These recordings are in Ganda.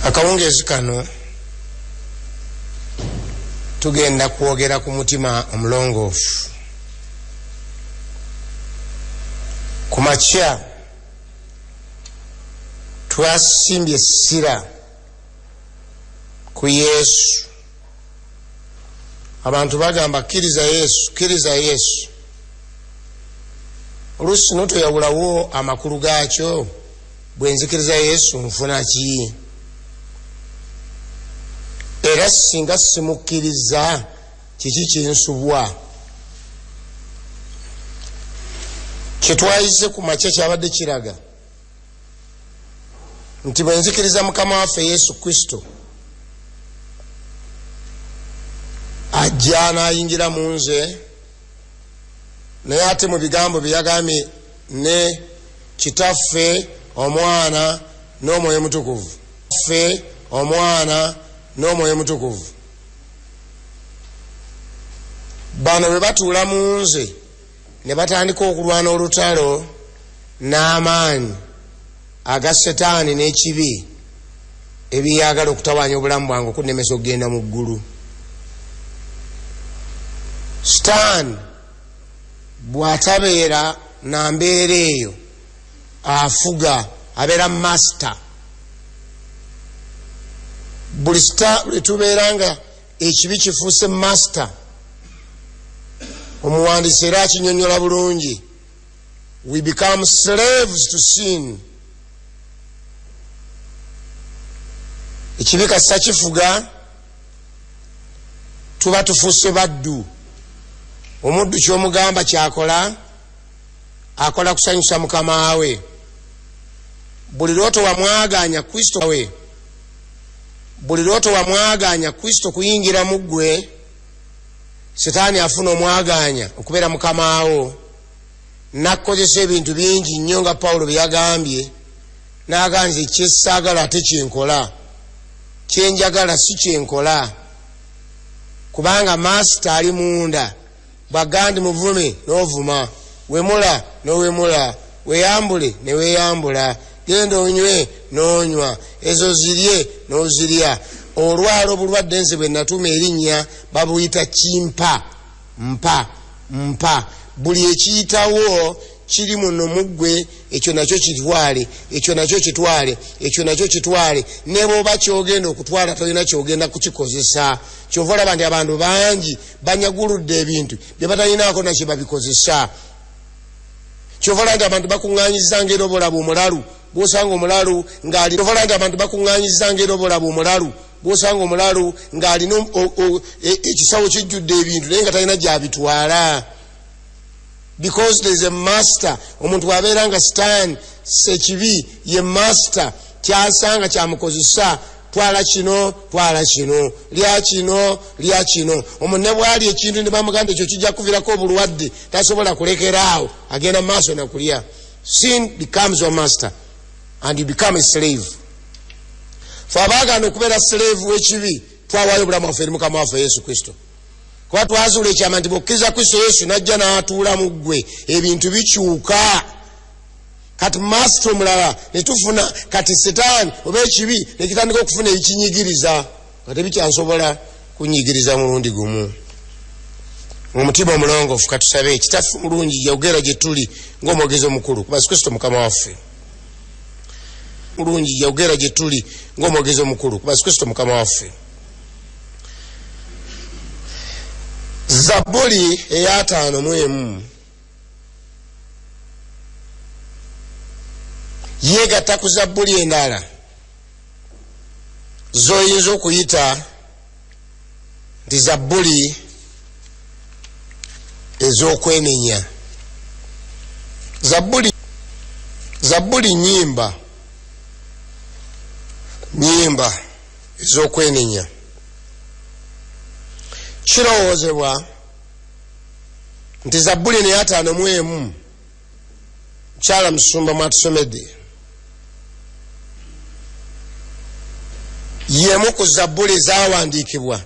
Akawungeezi kano tugenda kwogera ku mutima omulongoofu. Ku makya twasimbye essira ku Yesu. Abantu bagamba kkiriza Yesu, kkiriza Yesu. Oluusi no toyawulawo amakulu gaakyo. Bwe nzikiriza Yesu nfuna ki? Era singa simukkiriza kiki kinsubwa? Kyetwayize ku makya kyabadde kiraga nti bwe nzikiriza Mukama waffe Yesu Kristo ajja n'ayingira mu nze, naye ate mu bigambo bye yagambye ne Kitaffe, Omwana n'Omwoyo Mutukuvu. Ffe, Omwana n'Omwoyo Mutukuvu. Bano bwe batuula mu nze ne batandika okulwana olutalo n'amaanyi aga Setaani n'ekibi ebiyagala okutawaanya obulamu bwange okunnemesa okugenda mu ggulu. Sitaani bw'atabeera na mbeera eyo afuga, abeera master. Buli lwe tubeera nga ekibi kifuuse master, omuwandiisi era akinyonnyola bulungi, we become slaves to sin. Ekibi kasita kifuga tuba tufuuse baddu. Omuddu ky'omugamba kyakola, akola kusanyusa mukama we. Buli lwoto wamwagaanya Kristo we, buli lwoto wamwagaanya Kristo kuyingira mu ggwe, Setaani afuna omwagaanya okubeera mukama wo, n'akkozesa ebintu bingi nnyo nga Pawulo bye yagambye, n'aganza ekyesaagala ate kyenkola, kyenjagala si kyenkola, kubanga maasita ali munda. Bw'agamba muvume n'ovuma, wemula n'owemula, weyambule ne weeyambula, genda onywe n'onywa, ezo zirye n'ozirya. Olwala obulwadde nze bwe natuuma erinnya babuyita kimpa mpa mpa. Buli ekiyitawo kiri muno mu ggwe, ekyo nakyo kitwale, ekyo nakyo kitwale, ekyo nakyo kitwale. Ne bw'oba ky'ogenda okutwala tolina ky'ogenda kukikozesa. Kyova olaba nti abantu bangi banyaguludde ebintu bye batalinaako nakye babikozesa. Kyova olaba nti abantu bakuŋŋaanyiza ng'era obolaba omulalu, bw'osanga omulalu ng'ali, kyova olaba nti abantu bakuŋŋaanyiza ng'era obolaba omulalu, bw'osanga omulalu ng'alina ekisawo kijjudde ebintu naye nga talina gy'abitwala. Because there is a master. Omuntu bw'abeera nga Sitaani sekibi ye master, kyasanga kyamukozesa, twala kino, twala kino, lya kino, lya kino. Omuntu ne bw'alya ekintu ne bamugamba ekyo kijja kuviirako obulwadde, tasobola kulekeraawo, agenda mu maaso na kulya. Sin becomes your master and you become a slave. Fe abaagaana okubeera slave w'ekibi twawaayo obulamu bwaffe eri Mukama waffe Yesu Kristo, kuba twazuula ekyama nti bw'okkiriza Kristo Yesu n'ajja n'atuula mu ggwe, ebintu bikyuka. Kati master omulala ne tufuna, kati Setaani oba ekibi ne kitandika okufuna ebikinyigiriza, nga tebikyansobola kunyigiriza mulundi gumu. Omutima omulongoofu, katusabe. Kitaffe mulungi, yogera gye tuli ng'omwogezi omukulu kuba Kristo Mukama waffe. Mulungi, yogera gye tuli ng'omwogezi omukulu kuba Kristo Mukama waffe. Zabbuli eya 51 yeegatta ku zabbuli endala z'oyinza okuyita nti zabbuli ez'okwenenya. Zabbuli nnyimba ez'okwenenya. Kirowoozebwa nti zabbuli eno eya 51 mukyala musumba mwatusomedde y'emu ku zabbuli ezaawandiikibwa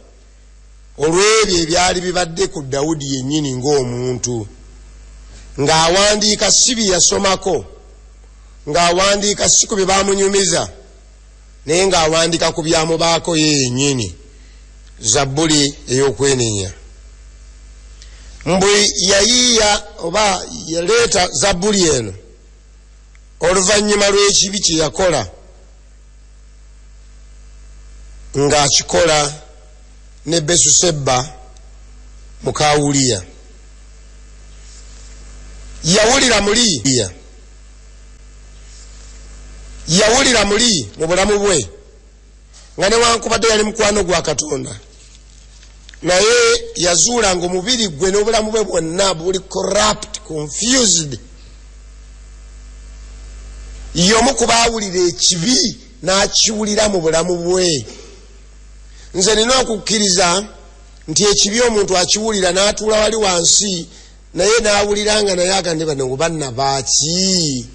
olw'ebyo ebyali bibadde ku Dawudi yennyini ng'omuntu, ng'awandiika si bye yasomako, ng'awandiika si ku bye baamunyumiza, naye ng'awandiika ku byamubaako ye yennyini, zabbuli ey'okwenenya. Mbu yayiiya oba yaleeta zabbuli eno oluvannyuma lw'ekibi kye yakola ng'akikola ne Besusebba muka Uliya. Yawulira muli mu bulamu bwe nga newankubadde yali mukwano gwa Katonda, naye yazuula ng'omubiri gwe n'obulamu bwe bwonna buli corrupt, confused. Y'omu ku baawulira ekibi n'akiwulira mu bulamu bwe. Nze nina okukkiriza nti ekibi omuntu akiwulira n'atuula wali wansi, naye n'awulira nga naye agamba bano banna baaki.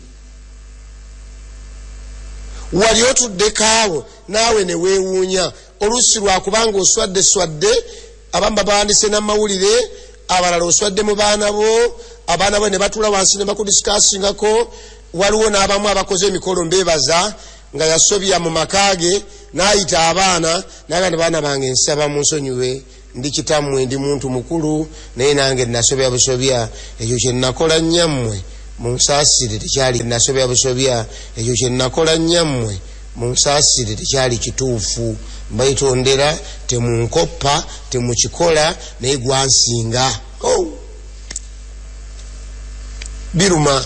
Wali otuddeko awo naawe ne weewuunya, oluusi lwakubanga oswadde swadde, abamu babawandise n'amawulire, abalala oswadde mu baana bo, abaana bo ne batuula wansi ne bakudisikaasingako. Waliwo n'abamu abakoze emikolo mbeebaza nga yasobya mu maka ge n'ayita abaana n'agamba baana bange nsaba munsonyiwe, ndi kitammwe, ndi muntu mukulu, naye nange nasobya busobya, ekyo kye nakola nnyammwe munsaasire tekyali, nasobya busobya, ekyo kye nakola nnyammwe munsaasire tekyali kituufu, mbayitondera, temunkoppa, temukikola, naye gwansinga. Oh! Biruma,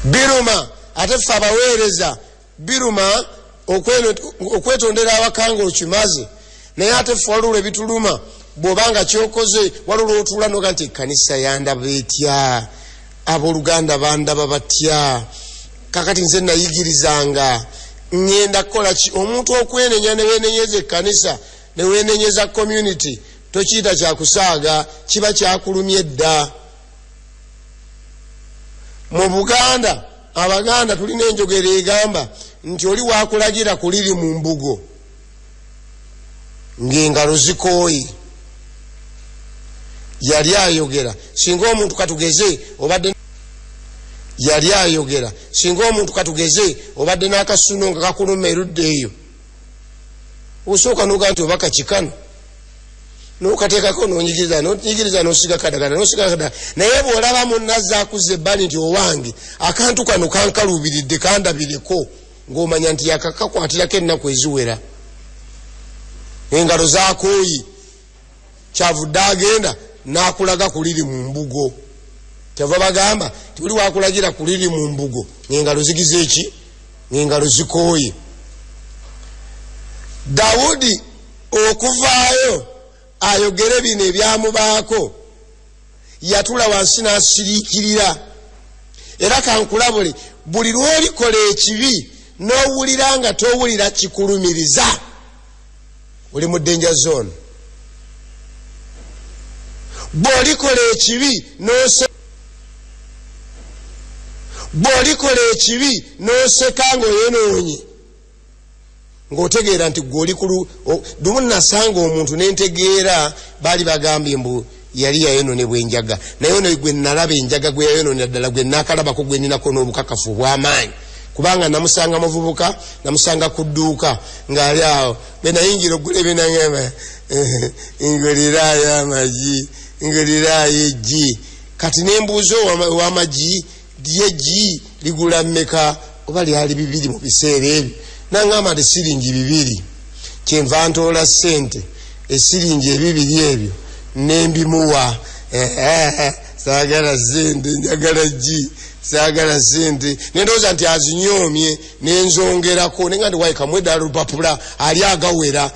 biruma. Ate ffe abaweereza biruma okwetondera awaka ng'okimaze, naye ate ffe waliwo ebituluma bw'obanga kyokoze, waliwo lw'otuula n'oga nti ekkanisa yandaba etya, abooluganda bandaba batya, kakati nze nayigirizanga ŋŋenda kukola ki? Omuntu okwenenya ne weenenyeza ekkanisa ne weenenyeza community tokiyita kyakusaaga, kiba kyakulumye dda. Mu Buganda, Abaganda tulina enjogera egamba nti oli wakulagira kuliri mu mbugo ng'engalo zikooye. Yali ayogera singa omuntu katugeze obadde, yali ayogera singa omuntu katugeze obadde n'akasuno nga kakuluma erudda eyo, osooka n'ogaa nti oba kakikano, n'okateekako n'onyigiriza n'onyigiriza n'osiga kadagana n'osiga kadagana, naye bw'olaba munnazza akuzza ebbali nti owange akantu kano kankaluubiridde kandabireko, ng'omanya nti yakakakwatirako ennaku eziwera, engalo zakooye, kyavudde agenda n'akulaga kuliri mu mbugo. Kyava bagamba nti buli wakulagira kuliri mu mbugo ng'engalo zigize eki, ng'engalo zikooye. Dawudi okuvaayo ayogere bino ebyamubaako, yatula wansi n'asiriikirira. Era kankulabule, buli lw'olikola ekibi n'owulira nga towulira kikulumiriza, oli mu danger zone. Bw'olikola ekibi bw'olikola ekibi n'oseka ng'oyonoonye, ng'otegeera nti gwe oli ku lumu. Nasanga omuntu nentegeera baali bagambye mbu yali yayononebwa enjaga, naye ono gwe nalaba enjaga gwe yayononera ddala, gwe naakalabako, gwe ninako n'obukakafu obw'amaanyi, kubanga namusanga muvubuka, namusanga ku dduuka ng'ali awo, bwe nayingira okugula ebinagamba nguliraayo amagi, nguliraayo eggi. Kati nembuuza ow'amagi lyeggi ligula mmeka, oba lyali 2 mu biseera ebyo, nangamba nti siringi 2. Kyenva ntoola ssente esiringi 2 ebyo nembimuwa. Saagala ssente, njagala ggi, saagala ssente. Nendowooza nti azinyoomye, nenzongerako nenga nti wayi kamuwe ddala lupapula ali agawera.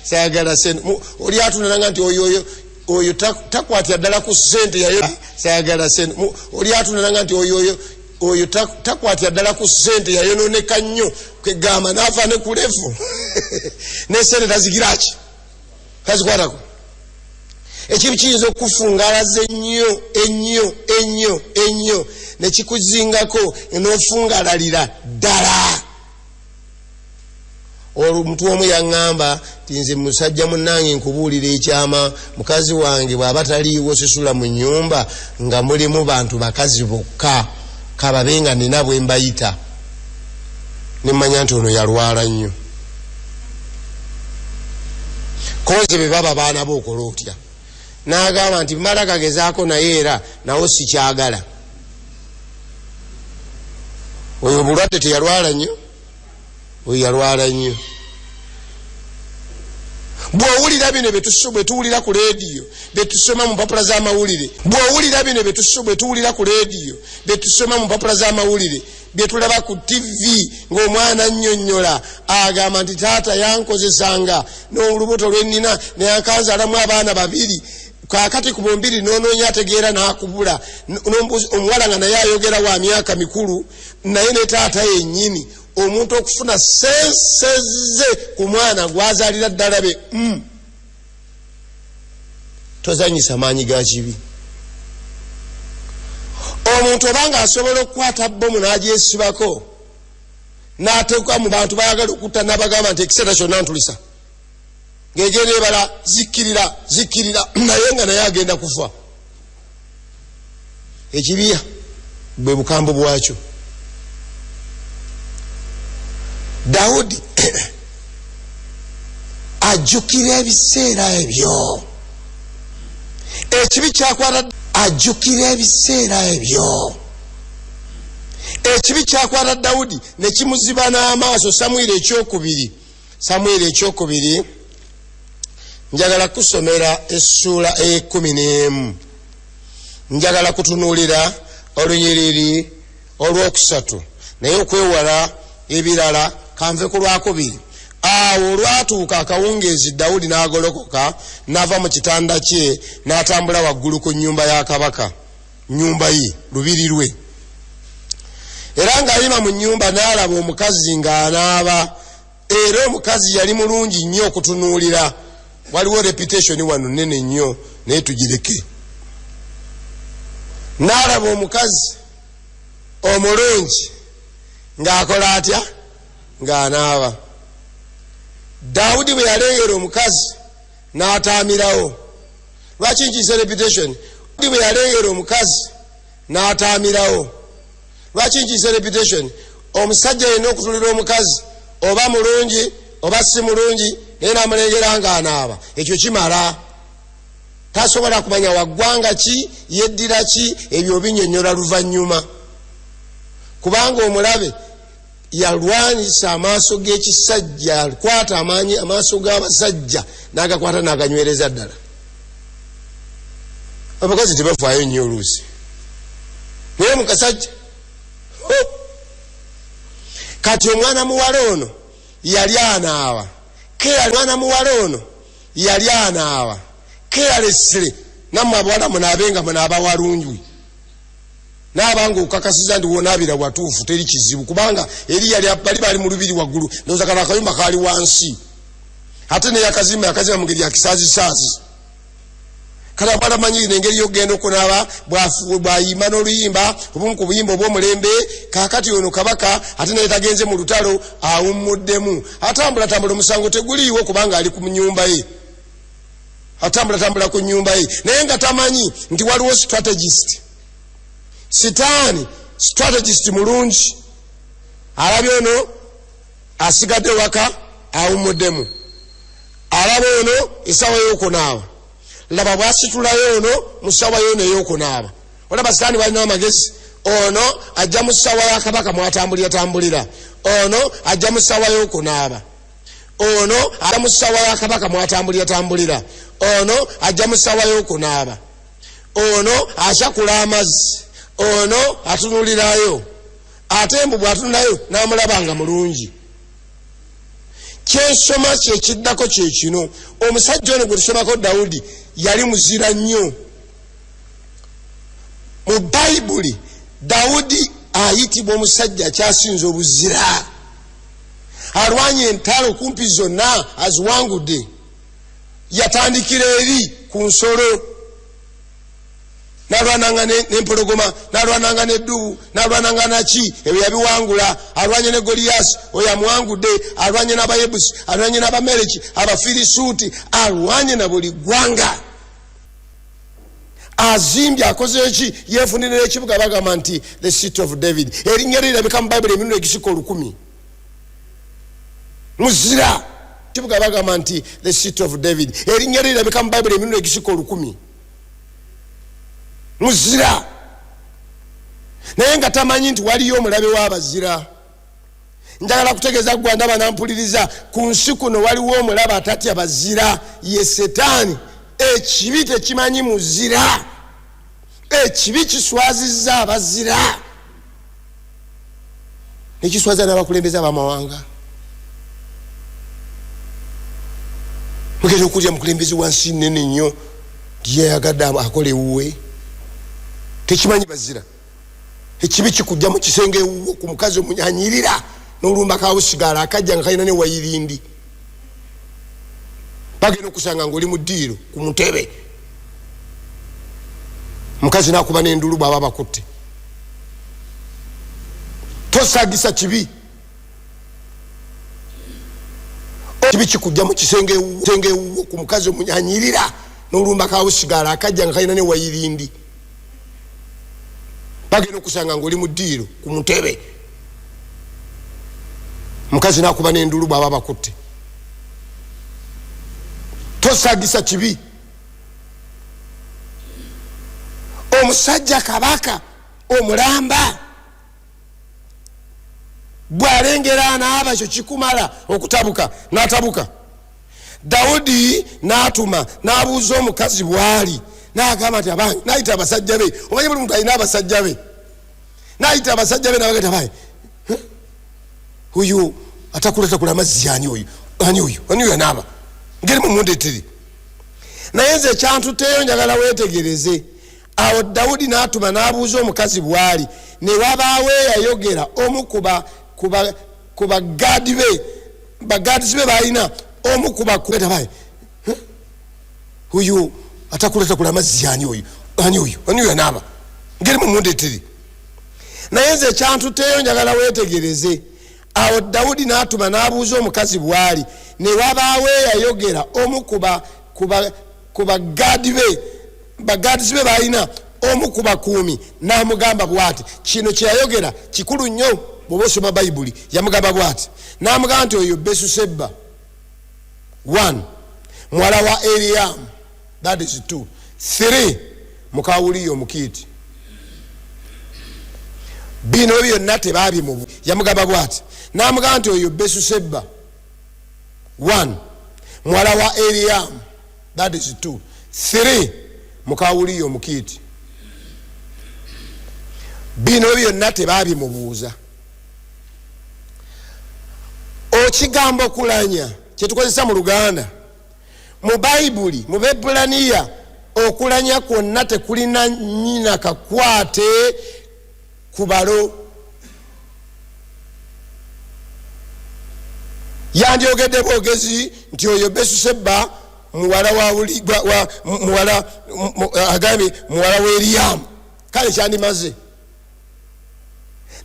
Saagala ssente. Oli atunulanga nti oyo oyo takwatira ddala ku ssente yayo. Saagala ssente. Oli atunulanga nti oyo oyo takwatira ddala ku ssente yayononeka nnyo, kwegamba n'afa ne ku levu ne ssente tazigira ki, tazikwatako. Ekibi kiyinza okufungalaza ennyo ennyo ennyo ennyo ne kikuzingako n'ofungalalira ddala. Omuntu omu yaŋŋamba nti nze musajja munnange nkubuulira ekyama, mukazi wange bw'aba taliiwo sisula mu nnyumba nga mulimu bantu bakazi bokka, kababe nga nina bwe mbayita. Nemanya nti ono yalwala nnyo. Koze bwe baba baana bo okola otya? N'agamba nti mmala gagezaako naye era nawo sikyagala. Oyo obulwadde teyalwala nnyo, oyo yalwala nnyo. Bw'owulira bino bwe tuwulira ku leediyo, bye tusoma mu mpapula z'amawulire, bw'owulira bino bwe tuwulira ku leediyo, bye tusoma mu mpapula z'amawulire, bye tulaba ku ttivi ng'omwana annyonnyola, agamba nti taata yankozesanga n'olubuto lwe nnina ne yankanzaalamu abaana babiri, kaakati ku bombiri n'onoonya ategeera n'akubula. Omuwala nga naye ayogera wa myaka mikulu, naye ne taata yennyini. Omuntu okufuna sense ze ku mwana gw'azaalira ddala be, Tozanyisa maanyi ga kibi. Omuntu obanga asobola okukwata bbomu n'agyesibako n'ateeka mu bantu bayagala okutta, n'abagamba nti ekiseera kyonna ntulisa, ng'egenda ebala zikkirira zikkirira, naye nga naye agenda kufa. Ekibiya bwe bukambu bwakyo. Dawudi ajjukira ebiseera ebyo ekibi kyakwata, ajjukira ebiseera ebyo ekibi kyakwata Dawudi ne kimuziba n'amaaso. Samwiri ekyokubiri, Samwiri ekyokubiri, njagala kusomera essuula ey'ekkumi n'emu. Njagala kutunuulira olunyiriri olwokusatu, naye okwewala ebirala kanve ku lwakubiri. Awo olwatuuka akawungeezi, Dawudi n'agolokoka n'ava mu kitanda kye n'atambula waggulu ku nnyumba ya kabaka, nnyumba ye, lubiri lwe. Era ng'ayima mu nnyumba n'alaba omukazi ng'anaaba, era omukazi yali mulungi nnyo okutunuulira. Waliwo reputation wano nnene nnyo, naye tugireke. N'alaba omukazi omulungi ng'akola atya? Ng'anaaba. Dawudi bwe yalengera omukazi n'ataamirawo. Lwaki nkiyise reputation? Bwe yalengera omukazi n'ataamirawo. Lwaki nkiyise reputation? Omusajja yenna okutulira omukazi, oba mulungi oba si mulungi, naye n'amulengera ng'anaaba, ekyo kimala. Tasobola kumanya waggwanga ki, yeddira ki, ebyo binnyonnyola luvannyuma, kubanga omulabe yalwanyisa amaaso g'ekisajja, akwata amaanyi amaaso g'abasajja n'agakwata n'aganywereza ddala. Abakazi tebafaayo nnyo oluusi, naye mukasajja. Kati omwana muwala ono yali anaaba, mwana muwala ono yali anaaba carelessly. Nammwe abawala munaabe nga munaaba walungi, naabanga okukakasiza nti wonaabira watuufu, teri kizibu, kubanga eri yali bali bali mu lubiri waggulu, ndowooza kano akayumba kaali wansi, ate neyakazimba yakazimba mu ngeri ya kisaazisaazi. Kale abawala manyi engeri yokugenda okunaaba, bwayimba n'oluyimba obumu ku buyimba obw'omulembe. Kaakati ono kabaka ate naye tagenze mu lutalo, awummuddemu, atambulatambula, omusango teguliiwo kubanga ali ku nyumba ye, atambulatambula ku nyumba ye, naye nga tamanyi nti waliwo strategist. Sitaani strategist mulungi, alabye ono asigadde waka awummuddemu, alaba ono essaawa y'okunaaba, laba bwasitulayo ono mu ssaawa yono ey'okunaaba. Olaba sitaani balina amagezi. Ono ajja mu ssaawa ya kabaka mwatambulira tambulira, ono ajja mu ssaawa y'okunaaba, ono ajja mu ssaawa ya kabaka mwatambulira tambulira, ono ajja mu ssaawa y'okunaaba, ono akyakula amazzi, ono atunulirayo, ate mbu bw'atunulayo n'amulaba nga mulungi. Kyensoma kyekiddako kyekino: omusajja ono gwe tusomako Dawudi yali muzira nnyo. Mu Bayibuli Dawudi ayitibwa omusajja akyasinza obuzira, alwanye entalo kumpi zonna aziwangudde. Yatandikira eri ku nsolo, nalwananga n'empologoma, nalwananga n'eddubu, nalwananga naki, ebyo yabiwangula. Alwanye ne Goliyasi, oyo amuwangudde. Alwanye n'Abayebusi, alwanye n'Abamereki, Abafirisuuti, alwanye na buli ggwanga. Azimbye, akoze eki, yeefunira ekibuga bagamba nti the City of David. Erinnya lirabika mu Bayibuli emirundi egisika 1000. Muzira. Kibuga bagamba nti the city of David. Erinnya lirabika mu Bayibuli emirundi egisika 1000. Muzira. Naye nga tamanyi nti waliyo omulabe w'abazira. Njagala kutegeeza ggwe andaba nampuliriza, ku nsi kuno waliwo omulabe atatya bazira, ye Setaani. Ekibi tekimanyi muzira. Ekibi kiswazizza abazira, nekiswaza n'abakulembeze ab'amawanga. Mugenda okulya mukulembeze wa nsi nnene nnyo nti yayagadde akola ewuwe. Tekimanyi bazira. Ekibi kikujja mu kisenge ewuwo ku mukazi omunyanyirira n'olumba kawusigaala akajja nga kalina ne wayirindi. Bagenda okusanga ng'oli mu ddiiro ku mutebe, mukazi n'akuba n'endulu bw'aba bakutte. Tosagisa kibi. Kibi kikujja mu kisenge ewuwo ku mukazi omunyanyirira n'olumba kawusigaala akajja nga kalina ne wayirindi. Bagenda okusanga ng'oli mu ddiiro ku mutebe, mukazi n'akuba n'endulu bw'aba bakutte. Tosagisa kibi. Omusajja kabaka omulamba bw'alengera anaaba, ekyo kikumala okutabuka, n'atabuka. Dawudi n'atuma n'abuuza omukazi bw'ali, n'agamba nti abange, n'ayita abasajja be. Omanyi buli muntu alina abasajja be. N'ayita abasajja be n'abaga nti abange, oyo atakulatakula amazzi ani oyo? Ani oyo? Ani oyo anaaba? Ngeri mumundeetere. Naye nze ekyantutteyo njagala weetegereze. Awo Dawudi n'atuma n'abuuza omukazi bw'ali, ne wabaawo eyayogera omu ku bagaadi be, bagaadisi be baalina, omu ku bakuetabaye, oyo atakulatakula amazzi ani oyo? Ani oyo? Ani oyo anaaba? Ngeri mumundeetere. Naye nze ekyantutteyo njagala weetegereze. Awo Dawudi n'atuma n'abuuza omukazi bw'ali, ne wabaawo eyayogera omu ku bagaadi be, bagaadisi be baalina, omu ku bakuumi n'amugamba bw'ati. Kino kye yayogera kikulu nnyo bw'oba osoma Bayibuli. Yamugamba bw'ati, n'amugamba nti oyo Besusebba, 1, muwala wa Eriyamu, that is 2, 3, mukawuliyo Omukiiti. Bino byonna tebabimubu. Yamugamba bw'ati, n'amugamba nti oyo Besusebba, 1, muwala wa Eriyamu, that is 2, 3, mukawuliyo Omukiiti. Bino byonna tebabimubuuza. Okigambo kulanya kyetukozesa mu Luganda, mu Bayibuli mu Bebulaniya okulanya kwonna tekulina nyina kakwate ku balo. Yandyogedde bwogezi nti oyo Besusebba muwala wa muwala, agambye muwala wa Eriyamu, kale kyandimaze.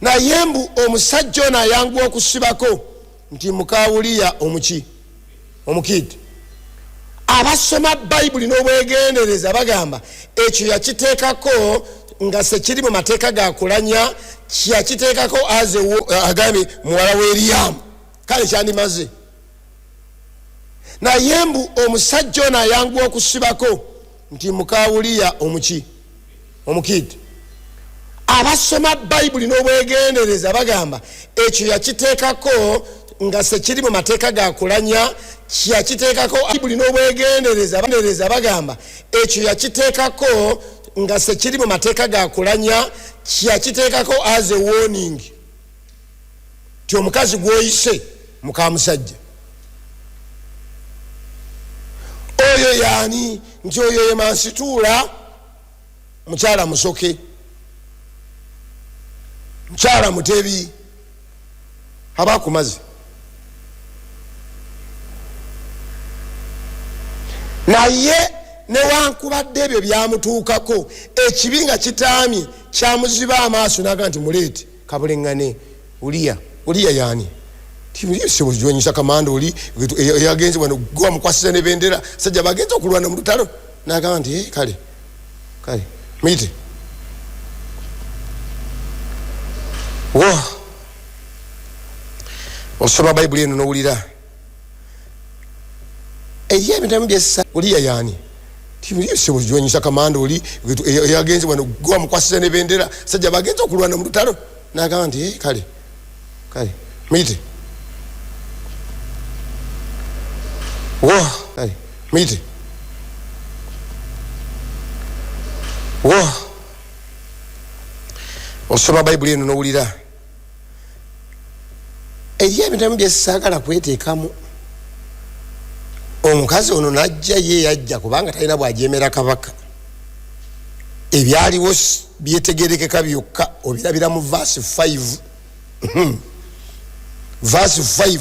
Naye mbu omusajja ono ayanguwa okusibako nti mukawuliya omuki Omukiiti. Abasoma Bayibuli n'obwegendereza bagamba ekyo yakiteekako nga sekiri mu mateeka ga kulanya, yakiteekako aze agambye muwala wa Eriyamu, kale kyandimaze. Naye mbu omusajja ono ayanguwa okusibako nti mukawuliya omuki Omukiiti. Abasoma Bayibuli n'obwegendereza bagamba ekyo yakiteekako nga sekiri mu mateeka ga kulanya, yakiteekako Bayibuli n'obwegendereza bagamba ekyo yakiteekako nga sekiri mu mateeka ga kulanya, yakiteekako as a warning ti omukazi gw'oyise mukamusajja oyo yaani, nti oyo ye mansituula mukyala musoke, mukyala mutebi aba kumazi. Naye newankubadde ebyo byamutuukako, ekibi nga kitaamye kyamuziba amaaso, naga nti muleete kabuleŋŋane Uliya. Uliya yaani sewonyisa kamanda oli yagenze wano gwamukwasiza ne bendera, sajja bagenze okulwana mu lutalo. Nagamba nti kale kale muyite. Wo osoma Bayibuli eno nowulira. Eriyo ebintu ebimu byessa Uliya yaani sewonyisa kamanda oli yagenze wano gwamukwasiza ne bendera sajja bagenze okulwana mu lutalo nagamba nti eh, kale kale muyite wo kale muyite wo osoma bayibuli eno nowulira eriyo ebintu ebimu byesaagala kweteekamu. Omukazi ono najja ye yajja kubanga talina bwajemera kabaka. Ebyaliwo byetegerekeka byokka obirabira mu verse 5. Verse 5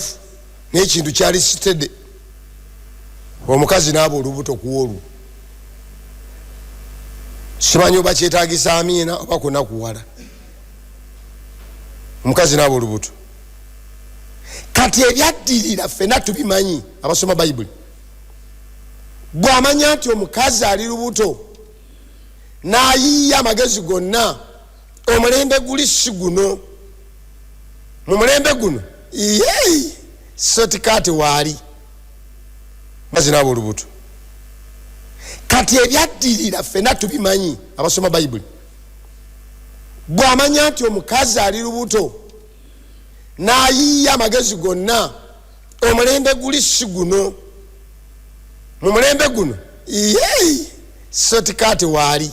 n'ekintu kyali sitede. Omukazi n'aba olubuto ku olwo. Simanyi oba kyetagisa amiina oba kunakuwala. Omukazi n'aba olubuto. Kati ebyaddirira ffenna tubimanyi abasoma Bayibuli. Bw'amanya nti omukazi ali lubuto n'ayiiya amagezi gonna, omulembe guli si guno. Mu mulembe guno yeeyi shortcut waali. Omukazi n'aba olubuto. Kati ebyaddirira ffenna tubimanyi abasoma Bayibuli. Bw'amanya nti omukazi ali lubuto n'ayiiya amagezi gonna, omulembe guli si guno. Mu mulembe guno yeeyi shortcut waali.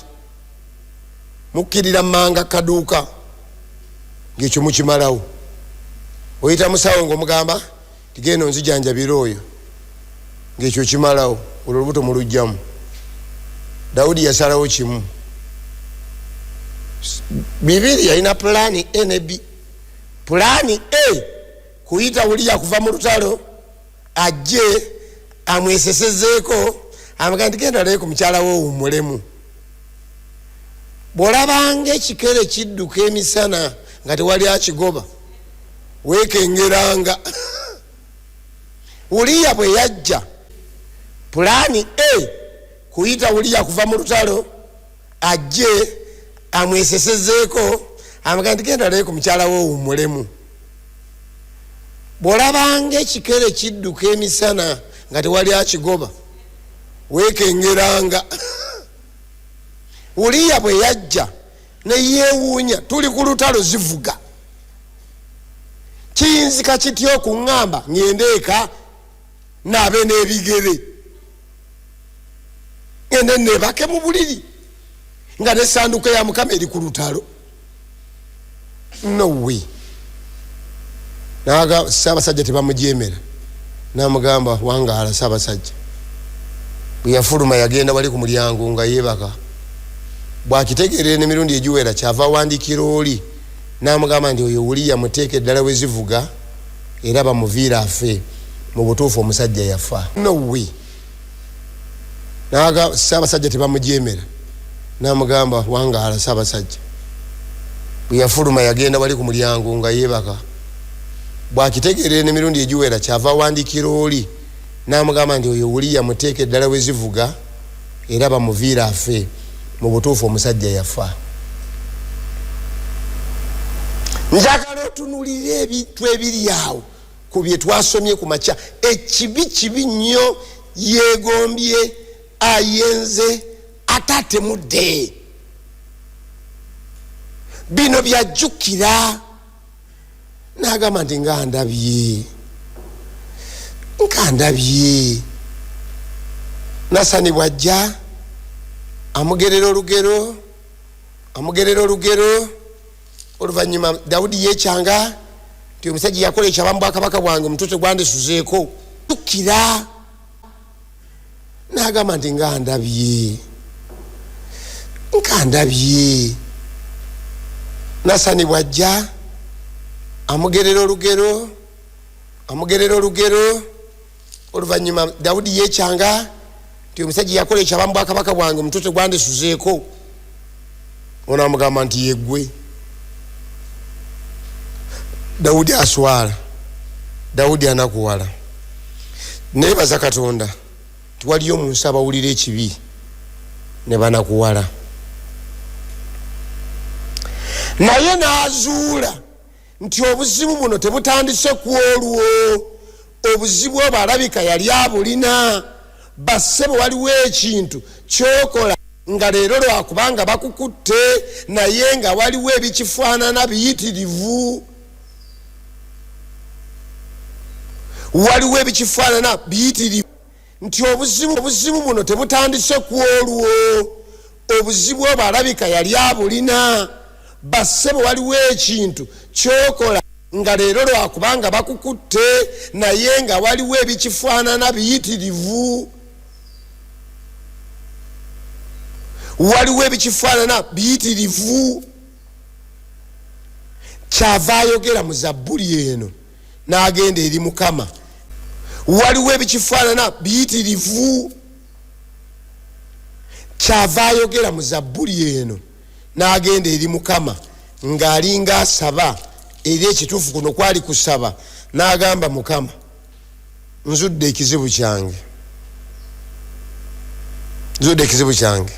Mukkirira mmanga kaduuka ng'ekyo mukimalawo. Oyita musawo ng'omugamba tigenda onzijanjabira oyo ng'ekyo kimalawo, olwo olubuto mulugyamu. Dawudi yasalawo kimu bibiri, yalina pulaani A ne B. Pulaani A kuyita Uliya kuva mu lutalo ajje amwesesezeeko amugambe nti genda olabe ku mukyala wo owummulemu. Bw'olabanga ekikere kidduka emisana nga tewali akigoba, weekengeranga. Uliya bwe yajja, pulaani A kuyita Uliya kuva mu lutalo ajje amwesesezeeko amugambe nti genda olabe ku mukyala wo owummulemu. Bw'olabanga ekikere kidduka emisana nga tewali akigoba, weekengeranga. Uliya bwe yajja ne yeewuunya, tuli ku lutalo zivuga, kiyinzika kitya okuŋŋamba ŋŋende eka naabe n'ebigere, ŋŋende neebake mu buliri nga n'essanduuko ya Mukama eri ku lutalo? No way. Naga Ssaabasajja tebamujeemera, n'amugamba wangaala Ssaabasajja. Bwe yafuluma yagenda wali ku mulyango nga yeebaka. Bw'akitegeerera n'emirundi egiwera kyava awandiikira oli n'amugamba nti oyo Uliya muteeke ddala we zivuga era bamuviire afe. Mu butuufu omusajja yafa. No way. Naga Ssaabasajja tebamujeemera, n'amugamba wangaala Ssaabasajja. Bwe yafuluma yagenda wali ku mulyango nga yeebaka. Bw'akitegeerera n'emirundi egiwera kyava awandiikira oli n'amugamba nti oyo Uliya muteeke ddala we zivuga era bamuviire afe. Mu butuufu omusajja yafa. Njagala otunulire ebintu ebiri awo ku bye twasomye ku makya. Ekibi kibi nnyo, yeegombye, ayenze, ate atemudde. Bino byajjukira n'agamba nti nga ndabye, nga ndabye. Nasani bw'ajja amugerera olugero, amugerera olugero. Oluvannyuma Dawudi yeekyanga nti omusajja yakola ekyaba mu bwakabaka bwange omutwe tegwandisuzeeko. Jjukira n'agamba nti nga ndabye, nga ndabye. Nasani bw'ajja amugerera olugero, amugerera olugero. Oluvannyuma Dawudi yeekyanga nti omusajja yakola ekyaba mu bwakabaka bwange omutwe tegwandisuzeeko. Ono amugamba nti yeggwe. Dawudi aswala, Dawudi anakuwala. Neebaza Katonda nti waliyo mu nsi abawulira ekibi ne banakuwala. Naye n'azuula nti obuzibu buno tebutandise ku olwo. Obuzibu obwo alabika yali abulina Bassebo, waliwo ekintu kyokola nga leero lwakubanga bakukutte, naye nga waliwo ebikifaanana biyitirivu. Waliwo ebikifaanana biyitirivu nti obuzibu buno tebutandise ku olwo. Obuzibu obwo alabika yali abulina. Bassebo, waliwo ekintu kyokola nga leero lwakubanga bakukutte, naye nga waliwo ebikifaanana biyitirivu. Waliwo ebikifaanana biyitirivu. Kyava ayogera mu zabbuli eno n'agenda eri Mukama. Waliwo ebikifaanana biyitirivu. Kyava ayogera mu zabbuli eno n'agenda eri Mukama ng'alinga asaba. Eri ekituufu kuno kwali kusaba, n'agamba, Mukama, nzudde ekizibu kyange, nzudde ekizibu kyange.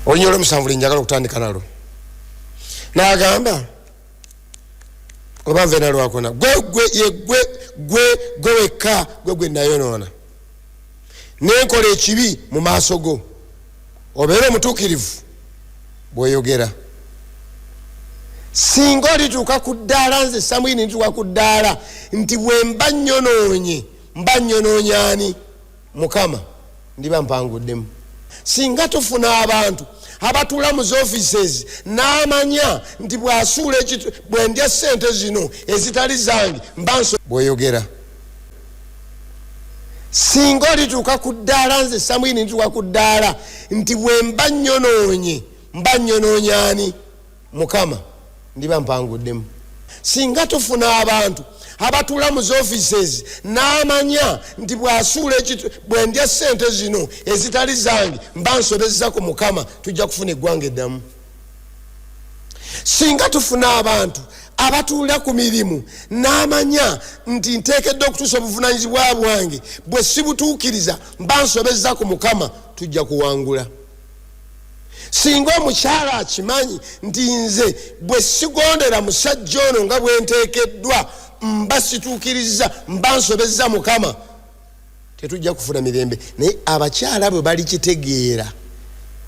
Olunya olwomusanvu lwenjagala okutandika nalwo. N'agamba, oba nve nalwakuna, gwe gwe ye gwe gwe gwe wekka gwe gwe nayonoona nenkola ekibi mu maaso go, obeere omutuukirivu bw'oyogera. Singa olituuka ku ddaala, nze Samwiri nituuka ku ddaala nti bwe mba nyonoonye, mba nyonoonye ani? Mukama, ndiba mpanguddemu. Singa tufuna abantu abatuula mu offices n'amanya nti bw'asuula ekitu, bwe ndya ssente zino ezitali zange, mba nso bw'oyogera. Singa olituuka ku ddaala, nze Samwiri nituuka ku ddaala nti bwe mba nyonoonye, mba nyonoonye ani? Mukama, ndiba mpanguddemu. Singa tufuna abantu abatuula mu offices n'amanya nti bw'asuula ekitu, bwe ndya ssente zino ezitali zange, mba nsobezza ku Mukama, tujja kufuna eggwanga eddamu. Singa tufuna abantu abatuula ku mirimu n'amanya nti nteekeddwa okutuusa obuvunaanyizibwa bwange, bwe sibutuukiriza mba nsobezza ku Mukama, tujja kuwangula. Singa omukyala akimanyi nti nze bwe sigondera musajja ono nga bwe nteekeddwa, mba situukiriza, mba nsobezza Mukama, tetujja kufuna mirembe. Naye abakyala bwe balikitegeera,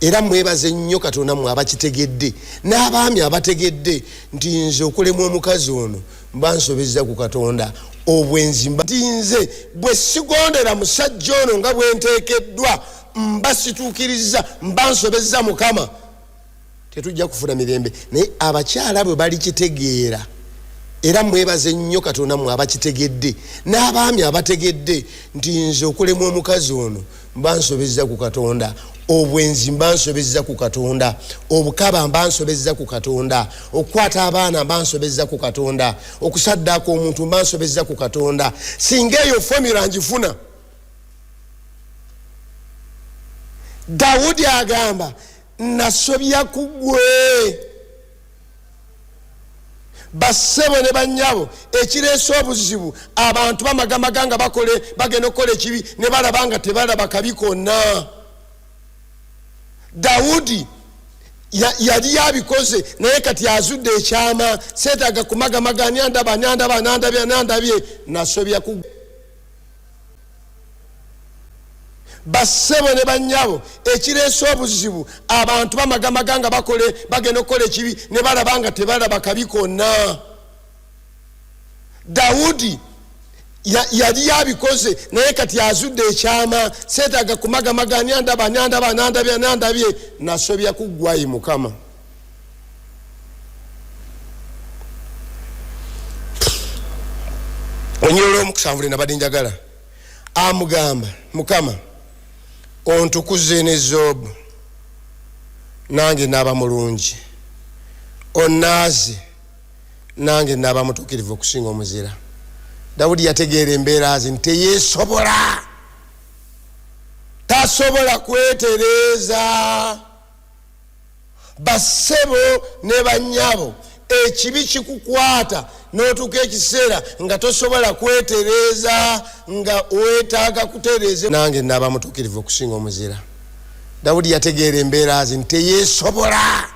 era mwebaze nnyo Katonda mmwe abakitegedde n'abaami abategedde nti nze okulemwa omukazi ono mba nsobezza ku Katonda, obwenzi mba nti nze bwe sigondera musajja ono nga bwe nteekeddwa, mba situukiriza, mba nsobezza Mukama, tetujja kufuna mirembe. Naye abakyala bwe balikitegeera, era mwebaze nnyo Katonda mmwe abakitegedde n'abaami abategedde nti nze okulemwa omukazi ono mba nsobezza ku Katonda, obwenzi mba nsobezza ku Katonda, obukaba mba nsobezza ku Katonda, okukwata abaana mba nsobezza ku Katonda, okusaddaaka omuntu mba nsobezza ku Katonda. Singa eyo formula ngifuna, Dawudi agamba, nasobya ku ggwe. Bassebo ne bannyabo, ekireese obuzibu, abantu bamagamaga nga bagenda okukola ekibi ne balaba nga tebalaba kabi konna. Dawudi yali yabikoze, naye kati azudde ekyama. Seetaaga kumagamaga, ani andaba, ani andaba, nandabye, nandabye, nasobya ku. Bassebo ne bannyabo, ekireese obuzibu, abantu bamagamaga nga bagenda okukola ekibi ne balaba nga tebalaba kabi konna. Dawudi yali yabikoze, naye kati azudde ekyama. Seetaaga kumagamaga, ani andaba, ani andaba, nandabye, nandabye, nasobya ku ggwayi Mukama. Onyola omukusanvu lwe nabadde njagala, amugamba, Mukama, ontukuze ne zoobu, nange naaba mulungi, onnaaze, nange naaba mutuukirivu okusinga omuzira. Dawudi yategeera embeera ze nti teyeesobola, tasobola kwetereeza. Bassebo ne bannyabo, ekibi kikukwata n'otuuka ekiseera nga tosobola kwetereeza, nga weetaaga kutereeza. Nange naaba mutuukirivu okusinga omuzira. Dawudi yategeera embeera ze nti teyeesobola,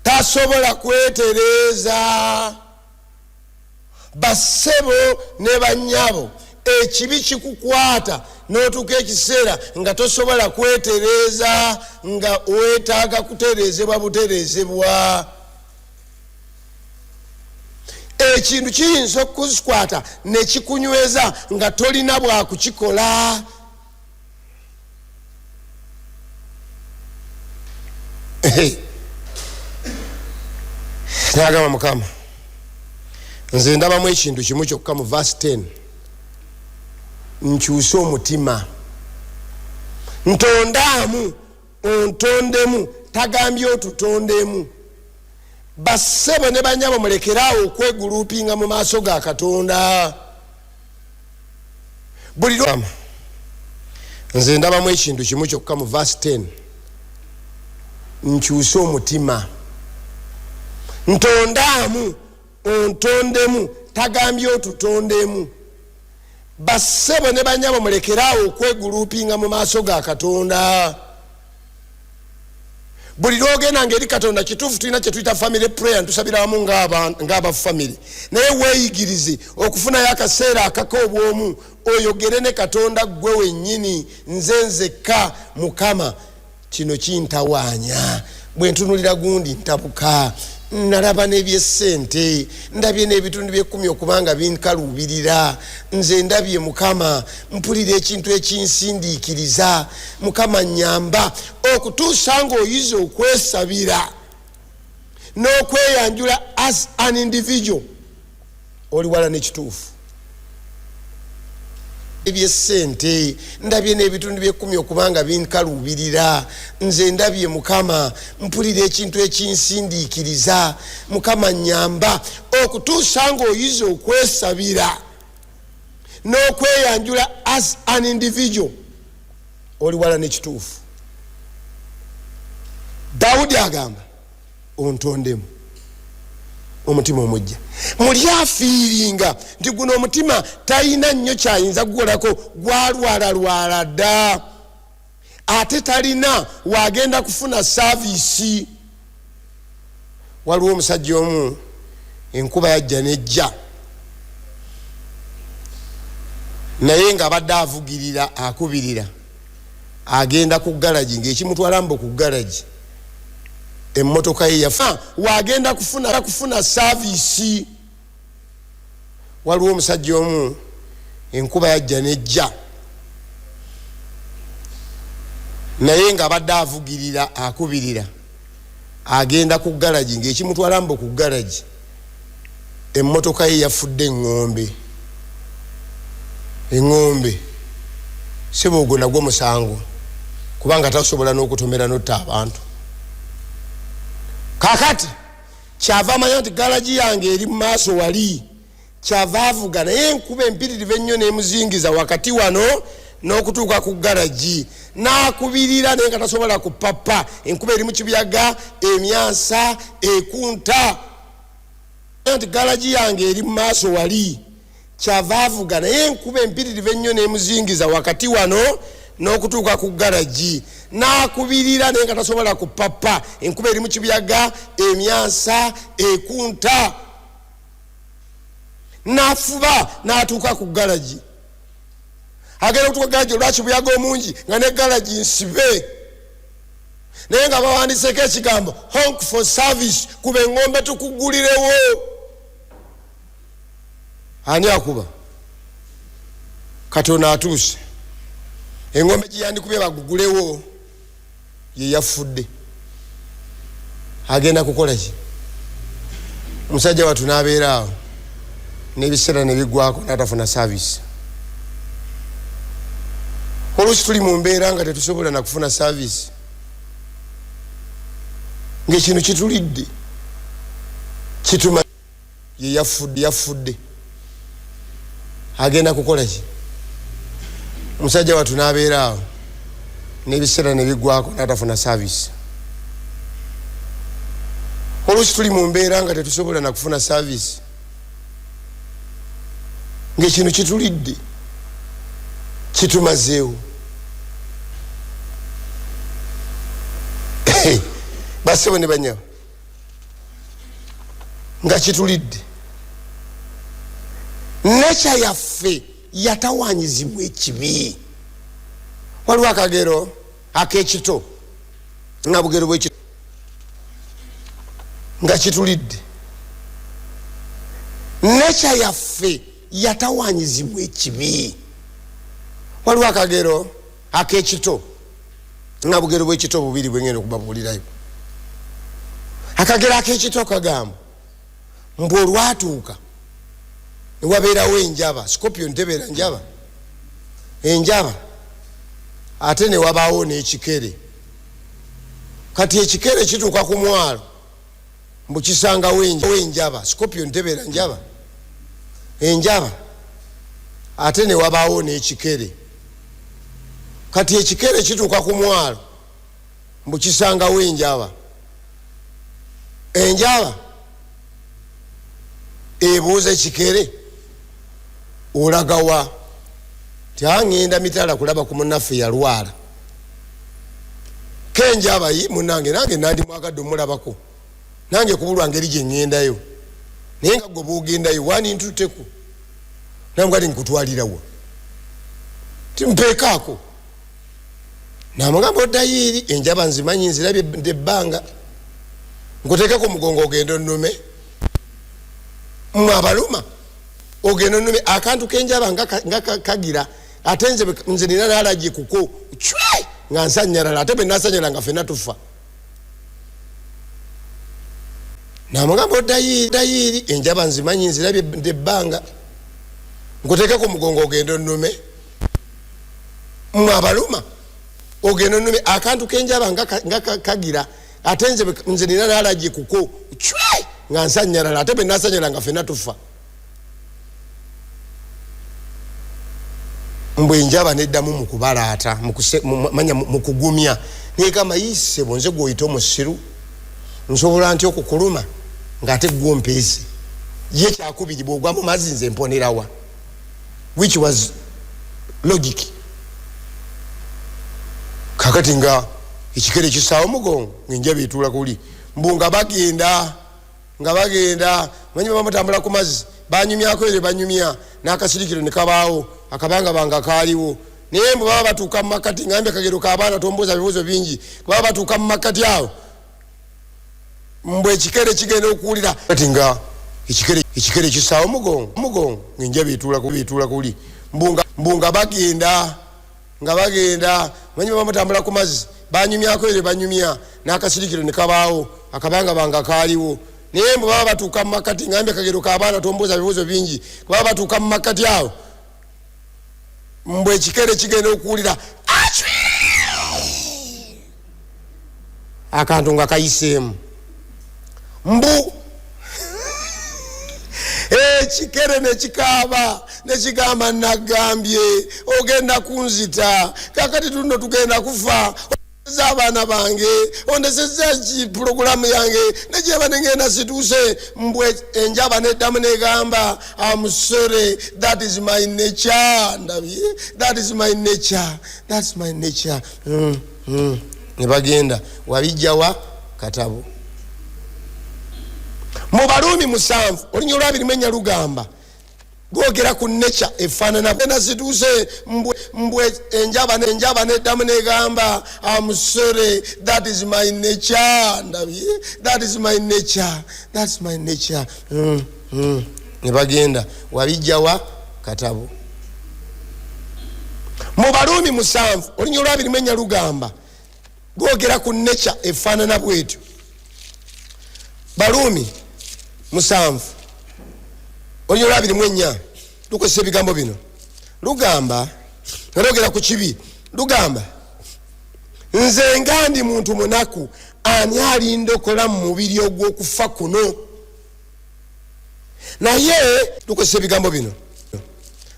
tasobola kwetereeza. Bassebo ne bannyabo, Ekibi kikukwata n'otuuka ekiseera nga tosobola kwetereeza, nga weetaaga kutereezebwa butereezebwa. Ekintu kiyinza okukukwata ne kikunyweza nga tolina bwakukikola. Nagamba, Mukama, nze ndabamu ekintu kimu kyokka mu verse 10, nkyuse omutima, ntondaamu, ontondemu. Tagambye otutondemu. Bassebo ne banyabo, mulekeraawo okwegulupinga mu maaso ga Katonda. Buli nze ndabamu ekintu kimu kyokka mu verse 10, nkyuse omutima, ntondaamu, ontondemu. Tagambye otutondemu. Bassebo ne banyabo, mulekeraawo okwegulupinga mu maaso ga Katonda. Buli lwogenda nga eri Katonda, kituufu tulina kyetuyita family prayer, ntusabira wamu ng'abafamily, naye weeyigirize okufunayo akaseera akaka obwomu oyogere ne Katonda, ggwe wennyini, nze nzekka. Mukama, kino kintawaanya, bwe ntunulira gundi ntabuka, nalaba n'ebyesente, ndabye n'ebitundu byekumi okubanga binkaluubirira. Nze ndabye, Mukama, mpulira ekintu ekinsindiikiriza. Mukama, nyamba. Okutuusa ng'oyiza okwesabira n'okweyanjula as an individual, oli wala n'ekituufu. Ebyesente, ndabye n'ebitundu byekumi okubanga binkaluubirira. Nze ndabye, Mukama, mpulira ekintu ekinsindiikiriza. Mukama, nyamba. Okutuusa ng'oyiza okwesabira n'okweyanjula as an individual, oli wala n'ekituufu. Dawudi agamba, ontondemu omutima omujja. Muli afiiringa nti guno omutima talina nnyo kyayinza kukolako, gwalwalalwala dda, ate talina wagenda kufuna service. Waliwo omusajja omu, enkuba yajja nejja, naye nga abadde avugirira, akubirira, agenda ku garagi. Ngaekimutwala mbu ku garagi, emmotoka ye yafa, wagenda kufuna service. Waliwo omusajja omu, enkuba yajja nejja, naye nga abadde avugirira, akubirira, agenda ku garagi. Ngaekimutwala mbu ku garagi, emmotoka ye yafudde eŋŋombe. Eŋŋombe, seba, ogwo nagwo musango, kubanga tasobola n'okutomera notta abantu. Kakati kyava amanya nti galagi yange eri mu maaso wali, kyava avuga, naye enkuba empitirivu ennyo nemuzingiza wakati wano n'okutuuka ku garagi. N'akubirira, naye nga tasobola kupapa. Enkuba eri mu kibuyaga, emyansa ekunta, nti galagi yange eri mu maaso wali. Kyava avuga, naye enkuba empitirivu ennyo nemuzingiza wakati wano n'okutuuka ku garagi. N'akubirira, naye nga tasobola kupapa. Enkuba eri mu kibuyaga, emyansa ekunta. N'afuba n'atuuka ku garagi. Agenda okutuuka garagi, olwakibuyaga omungi nga ne garagi nsibe, naye nga bawandiseko ekigambo "Honk for service", kuba eŋŋombe tukugulirewo. Ani akuba? Katonda atuuse. Eŋŋombe giyandikubye bagugulewo ye yafudde. Agenda kukola ki musajja watu? N'abeera awo n'ebiseera ne biggwako n'atafuna service. Oluusi tuli mu mbeera nga tetusobola nakufuna service, ngaekintu kitulidde, kituma ye yafudde. Yafudde, agenda kukola ki musajja watu? N'abeera awo n'ebiseera ne biggwako n'atafuna service. Oluusi tuli mu mbeera nga tetusobola nakufuna service, ngaekintu kitulidde, kitumazeewo. Basebo ne banyabo, nga kitulidde, nature yaffe. yatawanyizibwa ekibi. Waliwo akagero ak'ekito nga bugero bwekito nga kitulidde. Nature yaffe yatawanyizibwa ekibi. Waliwo akagero ak'ekito nga bugero bwekito bubiri bwengenda okubabuulirayo. Akagero ak'ekito kagamba mbu olwatuuka newabeerawo enjaba, scorpion tebeera njaba, enjaba, ate newabaawo n'ekikere. Kati ekikere kituuka ku mwalo mbu kisangawo enjaba, scorpion tebeera njaba, enjaba, ate newabaawo n'ekikere. Kati ekikere kituuka ku mwalo mbu kisangawo enjaba, enjaba ebuuza ekikere olagawa? Ti angenda mitala kulaba ku munnaffe yalwala. Kenjaba yi munange, nange nandimwagadde omulabako, nange kubulwa ngeri gye ŋŋendayo, naye nga gwe bwogendayo wanintutteko namugati nkutwalirawa timpeekaako. Namugamba oddayo eri enjaba nzimanyi, nzirabye ebbanga, nkuteekeko omugongo ogenda onnume, mwe abaluma ogenda onnume akantu kenjaba nga kagira, ate nze nina nalagi kuko cwe nga nsanyalala, ate bwe nasanyalala nga fenna tufa. Namugamba oddayo eri enjaba nzimanyi, nzirabye ebbanga, nkuteekeko omugongo ogenda onnume, mwe abaluma ogenda onnume akantu kenjaba nga kagira, ate nze nina nalagi kuko cwe nga nsanyalala, ate bwe nasanyalala nga fenna tufa. Mbwe enjaba neddamu mu kubalaata, manya mu kugumya, negamba yisebo nze gwoyita omusiru nsobola ntya okukuluma ng'ate gwo mpeese? Ye kyakubiri bw'ogwa mu mazzi nze mponerawa? Which was logic. Kakati nga ekikere kisaawo mugongo ngaenjaba etuula kuli, mbu nga bagenda nga bagenda manyi baba mutambula ku mazzi, banyumyako ebyo banyumya n'akasirikiro ne kabaawo akabanga banga kaaliwo, naye mbu baba batuuka mu makkati, ngambye akagero k'abaana tombuuza bibuuzo bingi, baba batuuka mu makkati awo mbu ekikere kigenda okuwulira kati nga ekikere kisaawo mugongo mugongo ngaenjaba etuula kuli, mbu nga bagenda nga bagenda manyi baba mutambula ku mazzi, banyumyako ebyo banyumya n'akasirikiro ne kabaawo akabanga banga kaaliwo, naye mbu baba batuuka mu makkati, ngambye akagero k'abaana tombuuza bibuuzo bingi, baba batuuka mu makkati awo mbu ekikere kigenda okuwulira akantu nga kayiseemu, mbu ekikere nekikaaba nekigamba nagambye ogenda kunzita, kakati tuno tugenda kufa abaana bange, ondeseza ki pulogulamu yange negyeba nengenda situuse. Mbwe enjaba neddamu negamba am sorry, that is my nature, ndabye, that is my nature, that's my nature. Ne bagenda wabijjawa katabo mu Baluumi 7 olunya olwa 24 lugamba lwogera ku nature efaanana situuse. Mbwe enjaba neddamu negamba am sorry, that is my nature, ndabye, that is my nature, that's my nature. Ne bagenda wabijjawa katabo mu Baluumi 7 olunya olwa 24 lugamba lwogera ku nature efaanana bwetyo. Baluumi 7 olunya olwa 24 lukozesa ebigambo bino, lugamba nga lwogera ku kibi, lugamba nze nga ndi muntu munaku, ani alindokola mu mubiri ogw'okufa kuno? Naye lukozesa ebigambo bino,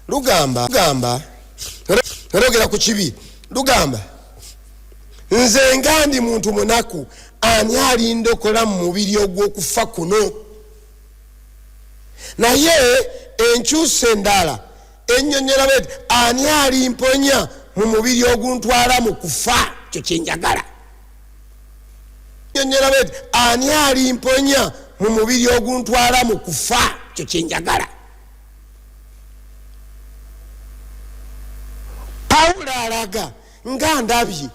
lugamba nga lwogera ku kibi, lugamba nze nga ndi muntu munaku, ani alindokola mu mubiri ogw'okufa kuno? Naye enkyusa endala ennyonnyola bweti, ani alimponya mu mubiri oguntwala mu kufa? Kyo kyenjagala. Ennyonnyola bweti, ani alimponya mu mubiri oguntwala mu kufa? Kyo kyenjagala. Alaga nga ndabye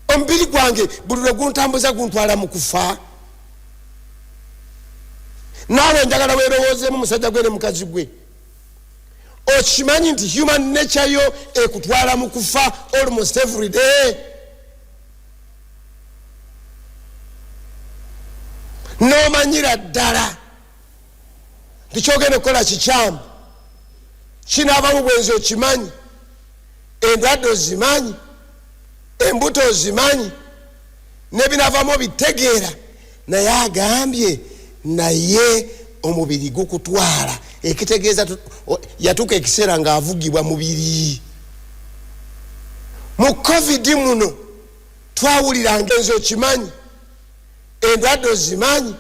omubiri gwange buli lwe guntambuza guntwala mu kufa. Naawe njagala weerowoozeemu, musajja gwe ne mukazi gwe. Okimanyi nti human nature yo ekutwala mu kufa almost every day? N'omanyira ddala nti kyogenda okukola kikyamu, kinaava mu bwenzi. Okimanyi, endwadde ozimanyi, embuto ozimanyi, nebinavamu obitegeera. Naye agambye, naye omubiri gukutwala. Ekitegeeza yatuuka ekiseera ng'avugibwa mubiri. Mu COVID muno twawuliranga enzi. Okimanyi, endwadde ozimanyi,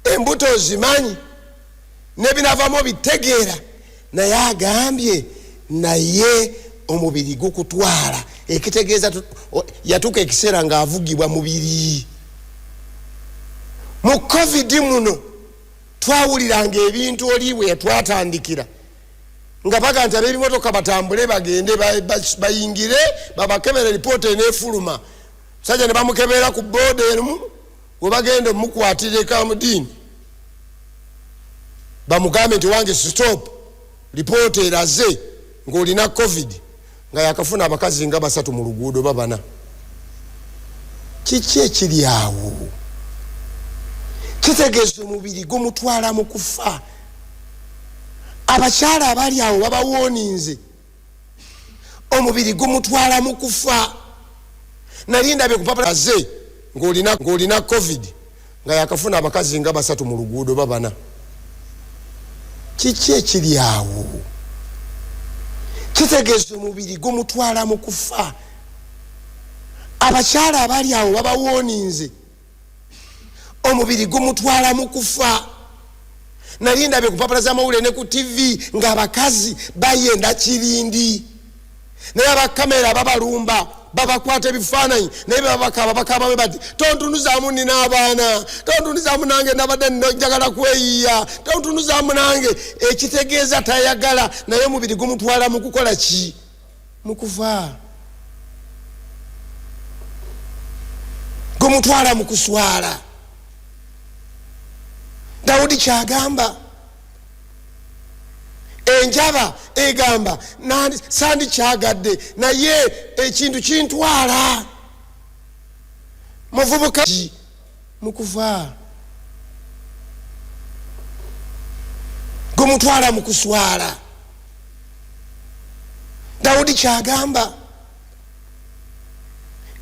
embuto ozimanyi, nebinavamu obitegeera. Naye agambye, naye omubiri gukutwala. Ekitegeeza yatuuka ekiseera ng'avugibwa mubiri. Mu COVID muno twawuliranga ebintu oli bwe yatwatandikira nga baga nti ab'ebimotoka batambule bagende bayingire babakebere, ripoota eneefuluma. Musajja ne bamukebera ku booda emu, we bagenda omukwatira ekamudiini, bamugambe nti, "Wange, stop, lipoota eraze ng'olina COVID," nga yakafuna abakazi nga basatu mu luguudo babana. Kiki ekiri awo? Kitegeeza omubiri gumutwala mu kufa. Abakyala abali awo babawooninze, omubiri gumutwala mu kufa. Nali ndabye ku papala ze ng'olina COVID, nga yakafuna abakazi nga basatu mu luguudo babana. Kiki ekiri awo? Kitegeeza omubiri gumutwala mu kufa. Abakyala abali awo babawooninze, omubiri gumutwala mu kufa. Nali ndabye ku papala z'amawulire ne ku TV ng'abakazi bayenda kirindi, naye abakamera babalumba, babakwata ebifaananyi, naye babakaba bakaba bwe bati, "Tontunuzaamu, nina abaana, tontunuzaamu, nange nabadde njagala kweyiya, tontunuzaamu nange." Ekitegeeza tayagala, naye omubiri gumutwala mu kukola ki? Mu kufa. Gumutwala mu kuswala. Dawudi kyagamba, enjaba egamba, "Sandi kyagadde, naye ekintu kintwala." Muvubuka mukufa gumutwala mu kuswala. Dawudi kyagamba,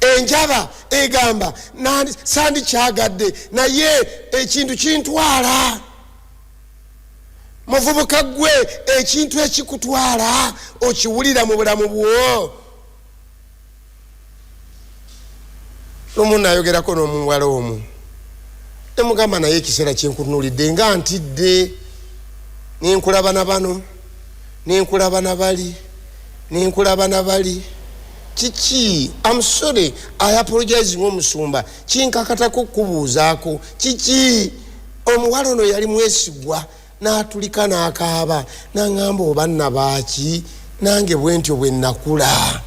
enjaba egamba, "Sandi kyagadde, naye ekintu kintwala." Muvubuka gwe, ekintu ekikutwala okiwulira mu bulamu bwo? Lumu nayogerako n'omuwala omu, nemugamba, "Naye ekiseera kyenkutunulidde nga ntidde, nenkulaba na bano, nenkulaba na bali, nenkulaba na bali, kiki? Am sorry, I apologize ng'omusumba, kinkakatako kubuuzaako kiki?" Omuwala ono yali mwesigwa, n'atulika n'akaaba, n'aŋŋamba, "Oba nabaaki? Nange bwe ntyo bwe nakula,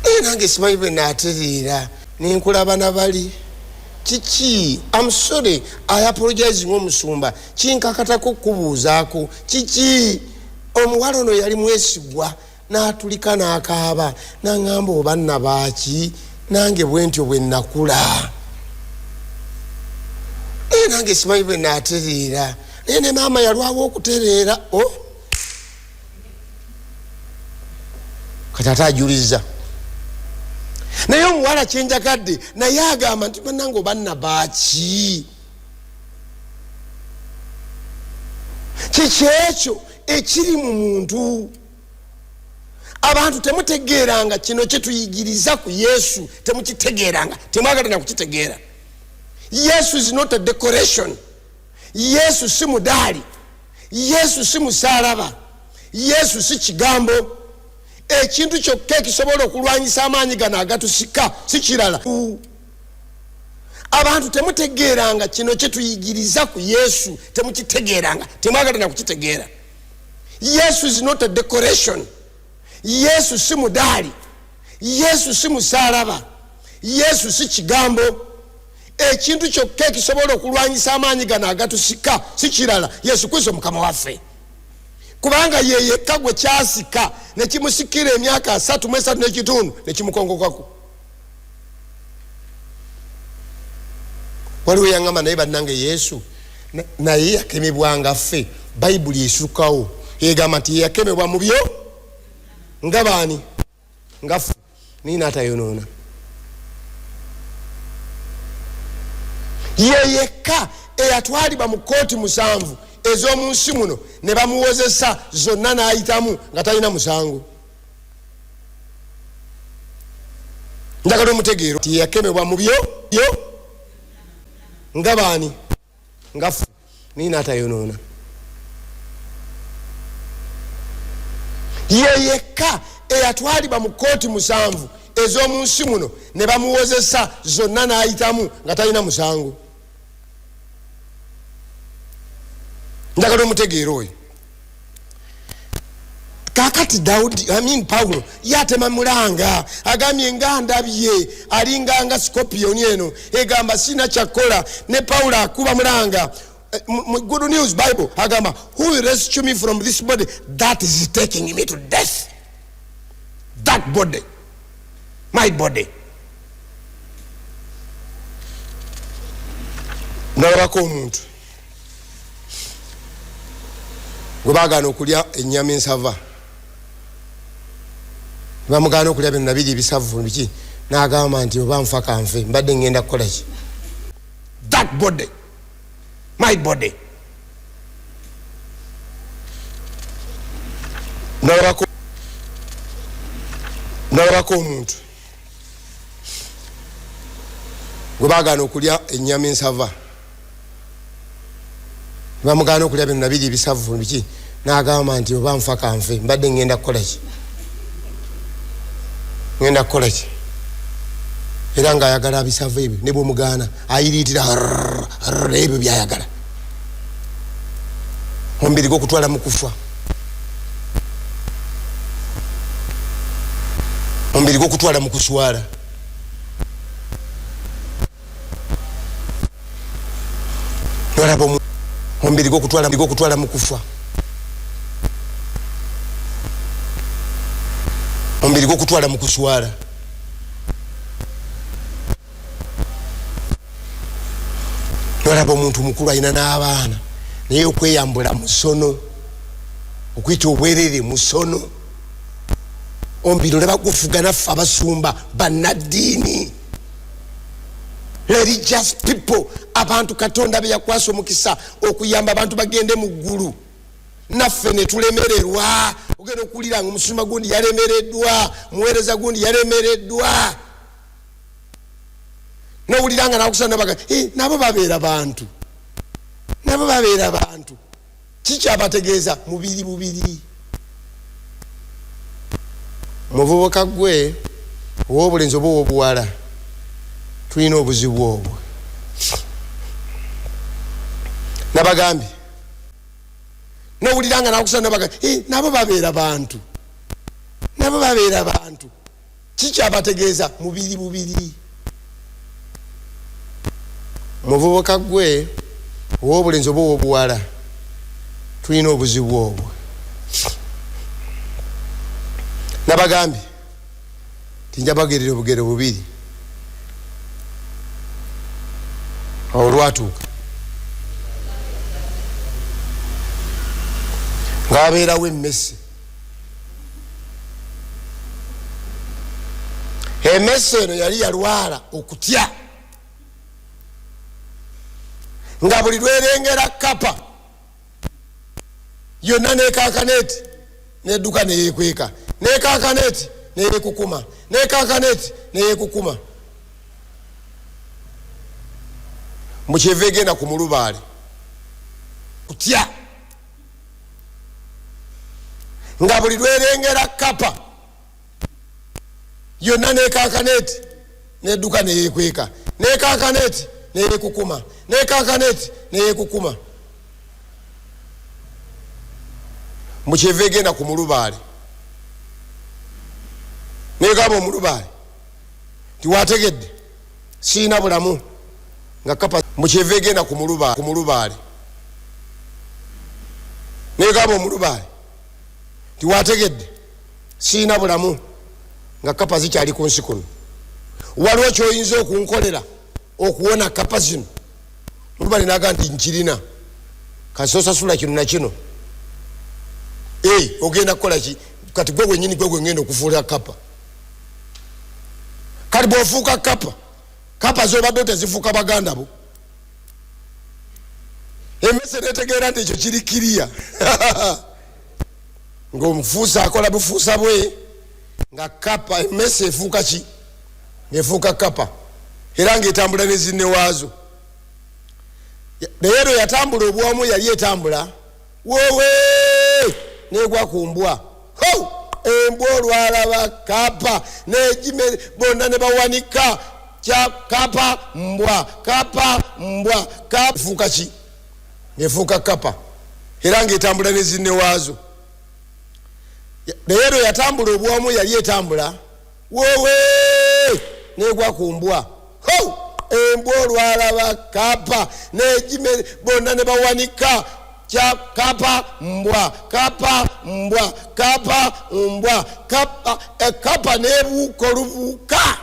naye nange simanyi bwe naatereera, nenkulaba na bali, kiki? Am sorry, I apologize ng'omusumba, kinkakatako kubuuzaako kiki?" Omuwala ono yali mwesigwa, n'atulika n'akaaba, n'aŋŋamba, "Oba nabaaki? Nange bwe ntyo bwe nakula, naye nange simanyi bwe naatereera, naye ne maama yalwawo okutereera." O kati ate ajuliza, naye omuwala kyenjagadde, naye agamba nti, "Banange, oba nabaaki? Kiki ekyo ekiri mu muntu?" Abantu temutegeeranga kino kyetuyigiriza ku Yesu, temukitegeeranga, temwagala na kukitegeera. Yesu is not a decoration. Yesu si mudaali, Yesu si musaalaba, Yesu si kigambo. Ekintu kyokka ekisobola okulwanyisa amaanyi gano agatusika si kirala. Abantu temutegeeranga kino kyetuyigiriza ku Yesu, temukitegeeranga, temwagala na kukitegeera. Yesu is not a decoration. Yesu si mudaali. Yesu si musaalaba. Yesu si kigambo. Ekintu kyokka ekisobola okulwanyisa amaanyi gano agatusika si kirala, Yesu Kristo Mukama waffe, kubanga ye yekka gwe kyasika ne kimusikira emyaka asatu mu esatu n'ekitundu ne kimukongokako. Waliwo yaŋŋamba, naye bannange Yesu naye yakemebwanga ffe. Bayibuli esukawo egamba nti yeyakemebwa mu byo nga baani? Nga ffe, naye n'atayonoona. Ye yekka eyatwalibwa mu kkooti 7 ez'omu nsi muno ne bamuwozesa zonna n'ayitamu nga talina musango. Njagala omutegeero nti yeyakemebwa mu byo byo nga baani? Nga ffe, naye n'atayonoona. Ye yekka eyatwalibwa mu kkooti 7 ez'omu nsi muno ne bamuwozesa zonna n'ayitamu nga talina musango. Njagala omutegeero oyo. Kakati Daudi, I mean Paulo, yatema mulanga, agambye nga ndabye alinga nga scorpion eno egamba sina kyakola. Ne Paulo akuba mulanga mu Good News Bible agamba, who will rescue me from this body that is taking me to death? That body, my body. Nalabako omuntu gwe bagaana okulya ennyama ensava, bamugaana okulya bino nabiri ebisavu biki, n'agamba nti oba nfa kanfe, mbadde ngenda kukola ki? That body, my body. Nalabako omuntu gwe bagaana okulya ennyama ensava, bamugaana okulya bino nabiri ebisavu biki, n'agamba nti oba nfa kanfe, mbadde ngenda kukola ki? Ngenda kukola ki? Era ng'ayagala abisavu ebyo, ne bwomugaana ayiriitira ebyo byayagala. Omubiri gwokutwala mu kufa, omubiri gwokutwala mu kuswala. Nolaba omubiri gwokutwala mu kufa, omubiri gwokutwala mu kuswala. Nolaba omuntu mukulu alina n'abaana, naye okweyambula musono, okuyita obwerere musono. Omubiri olaba gufuga naffe abasumba, bannaddiini, religious people, abantu Katonda be yakwasa omukisa okuyamba abantu bagende mu ggulu, naffe ne tulemererwa. Ogenda okuwulira nga omusumba gundi yalemereddwa, muweereza gundi yalemereddwa, nowulira nga nakusana nabaga, nabo babeera bantu, nabo babeera bantu. Kikyabategeeza mubiri bubiri. Muvubuka gwe ow'obulenzi oba ow'obuwala, tulina obuzibu obwo. Nabagambye, nowulira nga nakusana nabaga, nabo babeera bantu, nabo babeera bantu. Kikyabategeeza mubiri bubiri. Muvubuka gwe ow'obulenzi oba ow'obuwala, tulina obuzibu obwo. Nabagambye tinjabagerera obugero bubiri. Awo olwatuuka ng'abeerawo emmese. Emmese eno yali yalwala okutya, nga buli lwerengera kapa yonna nekakaneti nedduka neyekweka, nekakaneti neyekukuma, nekakaneti neyekukuma. Mukyeva egenda ku mulubaale kutya, nga buli lwerengera kapa yonna nekakaneti nedduka neyekweka, nekakaneti neyekukuma, nekakaneti neyekukuma. Mukyeva egenda ku mulubaale negamba omulubaale nti wategedde siina bulamu nga kapa. Mukyeva egenda ku mulubaale negamba omulubaale nti wategedde siina bulamu nga kapa zikyali ku nsi kuno, waliwo kyoyinza okunkolera okuwona kapa zino? Mulubaale naga nti nkirina, kasi osasula kino na kino. Ogenda kukola ki? Kati gwe gwenyini gwe gwengenda okufuula kapa. Kati bwofuuka kapa, kapa zobadde tezifuuka baganda bo. Emmese netegeera nti ekyo kiri kiriya ngaomufuusa akola bufuusa bwe nga kapa. Emmese efuuka ki? Efuuka kapa, era ngaetambula nezinne waazo. Naye ero yatambula obwomu, yali etambula wowe negwa ku mbwa. Embwa olwalaba kapa negime bonna ne bawanika kya kapa mbwa, kapa mbwa. Efuuka ki? Efuuka kapa, era ngaetambula nezinne waazo. Naye ero yatambula obwomu, yali etambula wowe negwa ku mbwa. Embwa olwalaba kapa negime bonna ne bawanika kya kapa mbwa, kapa mbwa, kapa mbwa, kapa. Ekapa nebuuka olubuuka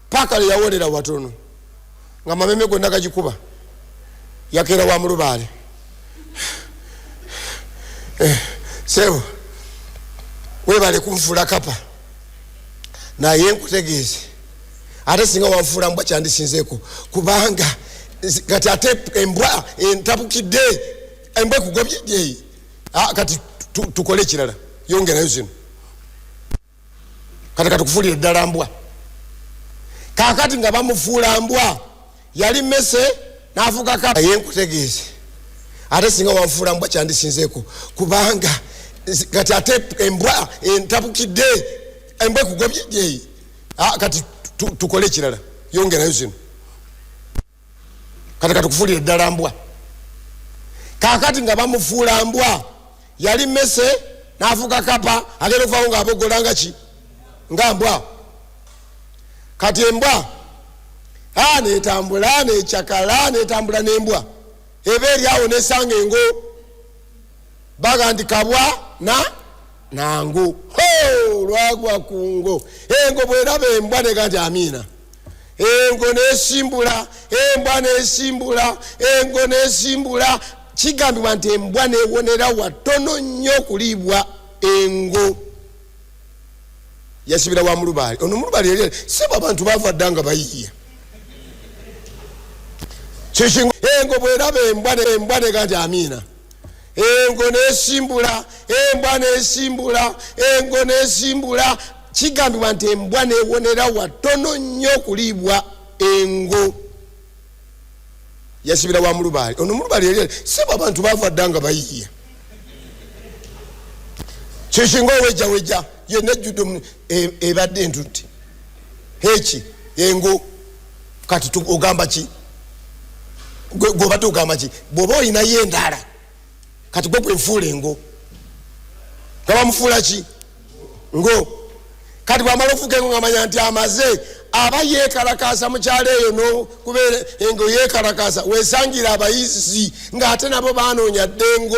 paka leyawonera watono nga mameme gonna gagikuba. Yakeera wa mulubaale, sebo webale kunfuula kapa, naye nkutegeeze ate singa wanfuula mbwa kyandisinzeeko, kubanga kati ate embwa entabukidde, embwa ekugobye. Kati tukole ekirala, yongerayo zino. Kati katukufuulire ddala mbwa. Kakati nga bamufuula mbwa, yali mmese n'afuuka kapa. Naye nkutegeeze ate singa wanfuula mbwa kyandisinzeeko, kubanga kati ate embwa entabukidde, embwa ekugobye. Kati tukole ekirala, yongerayo zino. Kati katukufuulire ddala mbwa. Kakati nga bamufuula mbwa, yali mmese n'afuuka kapa, agenda okuvawo ng'abogola nga ki? Nga mbwa. Kati embwa netambula nekyakala netambula n'embwa eba eri awo nesanga engo, baga nti kabwa na nango lwagwa ku ngo. Engo bweraba embwa nega nti amiina. Engo nesimbula, embwa nesimbula, engo nesimbula. Kigambibwa nti embwa newonera watono nnyo okuliibwa engo. Yasibira wa mulubaale. Ono mulubaale yali sebo, abantu bava dda nga bayiiya. Engo bweraba embwa nega nti amiina. Engo nesimbula, embwa nesimbula, engo nesimbula. Kigambibwa nti embwa newonera watono nnyo okuliibwa engo. Yasibira wa mulubaale. Ono mulubaale yali sebo, abantu bava dda nga bayiiya. Kikinga owejjaweja yenna ejjudde ebadde entutte eki engo. Kati ogamba ki? Gwobadde ogamba ki bw'oba olinayo endala? Kati gwe gwenfuula engo, nga bamufuula ki? Ngo. Kati bwamala ofuuka engo ngamanya nti amaze, aba yekalakasa mukyalo eyo nokubeera engo, yekalakasa wesangira abayizi ng'ate nabo banoonya dde engo.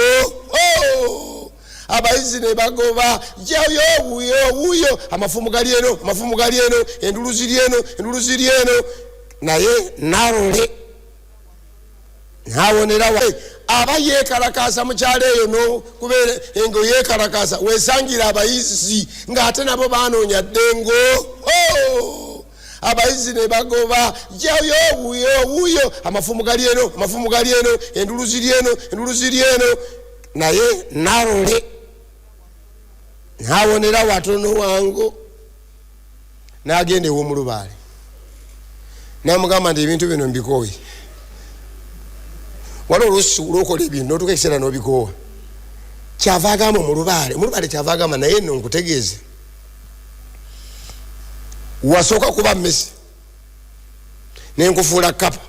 Abayizi ne bagoba jayo wuyo wuyo, amafumu gali eno, amafumu gali eno, endulu ziri eno, endulu ziri eno. Naye nalole nawonera, aba yekalakasa mukyalo eyo nokubeera engo, yekalakasa wesangira abayizi ng'ate nabo banoonya dde engo. Abayizi ne bagoba jayo wuyo wuyo, amafumu gali eno, amafumu gali eno, endulu ziri eno, endulu ziri eno. Naye nalole nawonera watono wango, n'agenda ew'omulubaale namugamba nti ebintu bino mbikooye. Waliwo oluusi lwokola ebintu notuuka ekiseera n'obikoowa. Kyava agamba omulubaale, omulubaale kyava agamba, naye nno nkutegeeze, wasooka kuba mmese nenkufuula kapa,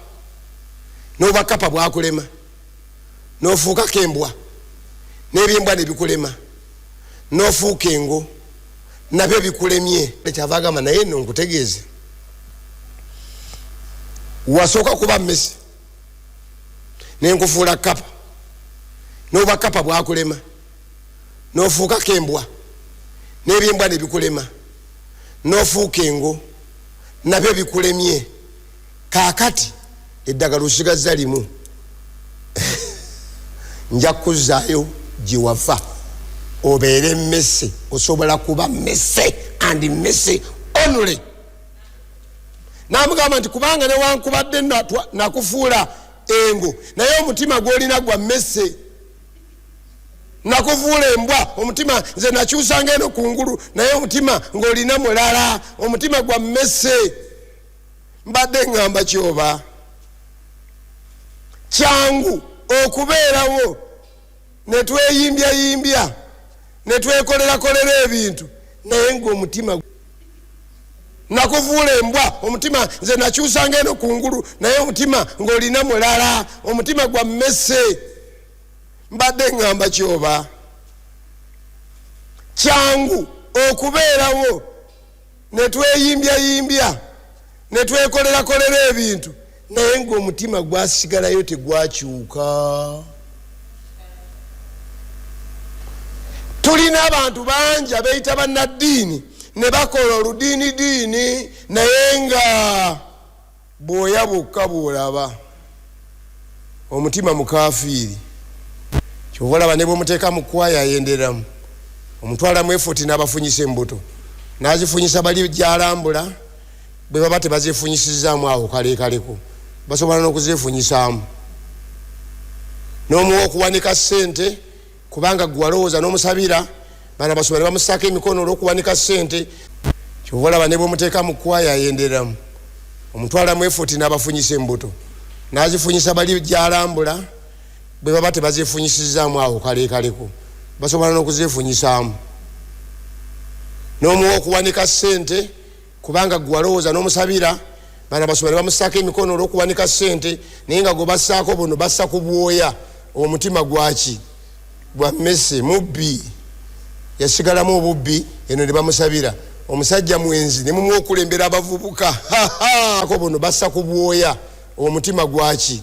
noba kapa bwakulema nofuukako embwa, n'ebyembwa nebikulema. N'ofuuka engo, nabyo bikulemye. Kyava agamba, naye nno nkutegeeze, wasooka kuba mmese, nenkufuula kapa, n'obwa kapa bwakulema, n'ofuukako embwa, n'ebyembwa ne bikulema, n'ofuuka engo, nabyo bikulemye. Kaakati eddagala osigazza limu, nja kuzzaayo gye wava, obeere mmese. Osobola kuba mmese and mmese only. Namugamba nti kubanga newankubadde nakufuula engo, naye omutima gwolina gwa mmese. Nakufuula embwa, omutima nze nakyusanga eno kungulu, naye omutima ng'olina mulala, omutima gwa mmese. Mbadde ŋŋamba kyoba kyangu okubeerawo ne tweyimbyayimby, ne twekolerakolera ebintu, naye ng'omutima, nakufuula embwa, omutima nze nakyusanga eno kungulu, naye omutima ng'olina mulala, omutima gwa mmese. Mbadde ŋŋamba kyoba kyangu okubeerawo ne tweyimbyayimby, ne twekolerakolera ebintu, naye ng'omutima gwasigalayo, tegwakyuka. Tulina abantu bangi abeeyita bannaddiini ne bakola oludiinidiini, naye nga bwoya bwokka bwolaba, omutima mukafiiri. Kyova olaba ne bwemuteeka mu kwaya ayenderamu, omutwalamu effort n'abafunyisa embuto, n'azifunyisa bali gyalambula. Bwe baba tebazifunyisizaamu awo kalekaleko, basobola n'okuzifunyisaamu. N'omuwa okuwanika ssente, kubanga gwe walowooza n'omusabira, bana basoma ne bamusaako emikono olw'okuwanika ssente. Kyova olaba ne bwemuteeka mu kwaya ayenderamu, omutwalamu effort n'abafunyisa embuto, n'azifunyisa bali gyalambula. Bwe baba tebazifunyisizaamu awo kalekaleko, basobola n'okuzifunyisaamu. N'omuwa okuwanika ssente, kubanga gwe walowooza n'omusabira, bana basoma ne bamusaako emikono olw'okuwanika ssente, naye nga gwe bassaako buno bassa ku bwoya, omutima gwaki? Gwa mmese. Mubbi, yasigalamu obubbi eno ne bamusabira. Omusajja mwenzi, ne mumuwa okulembera abavubuka, ko buno bassa ku bwoya, omutima gwaki?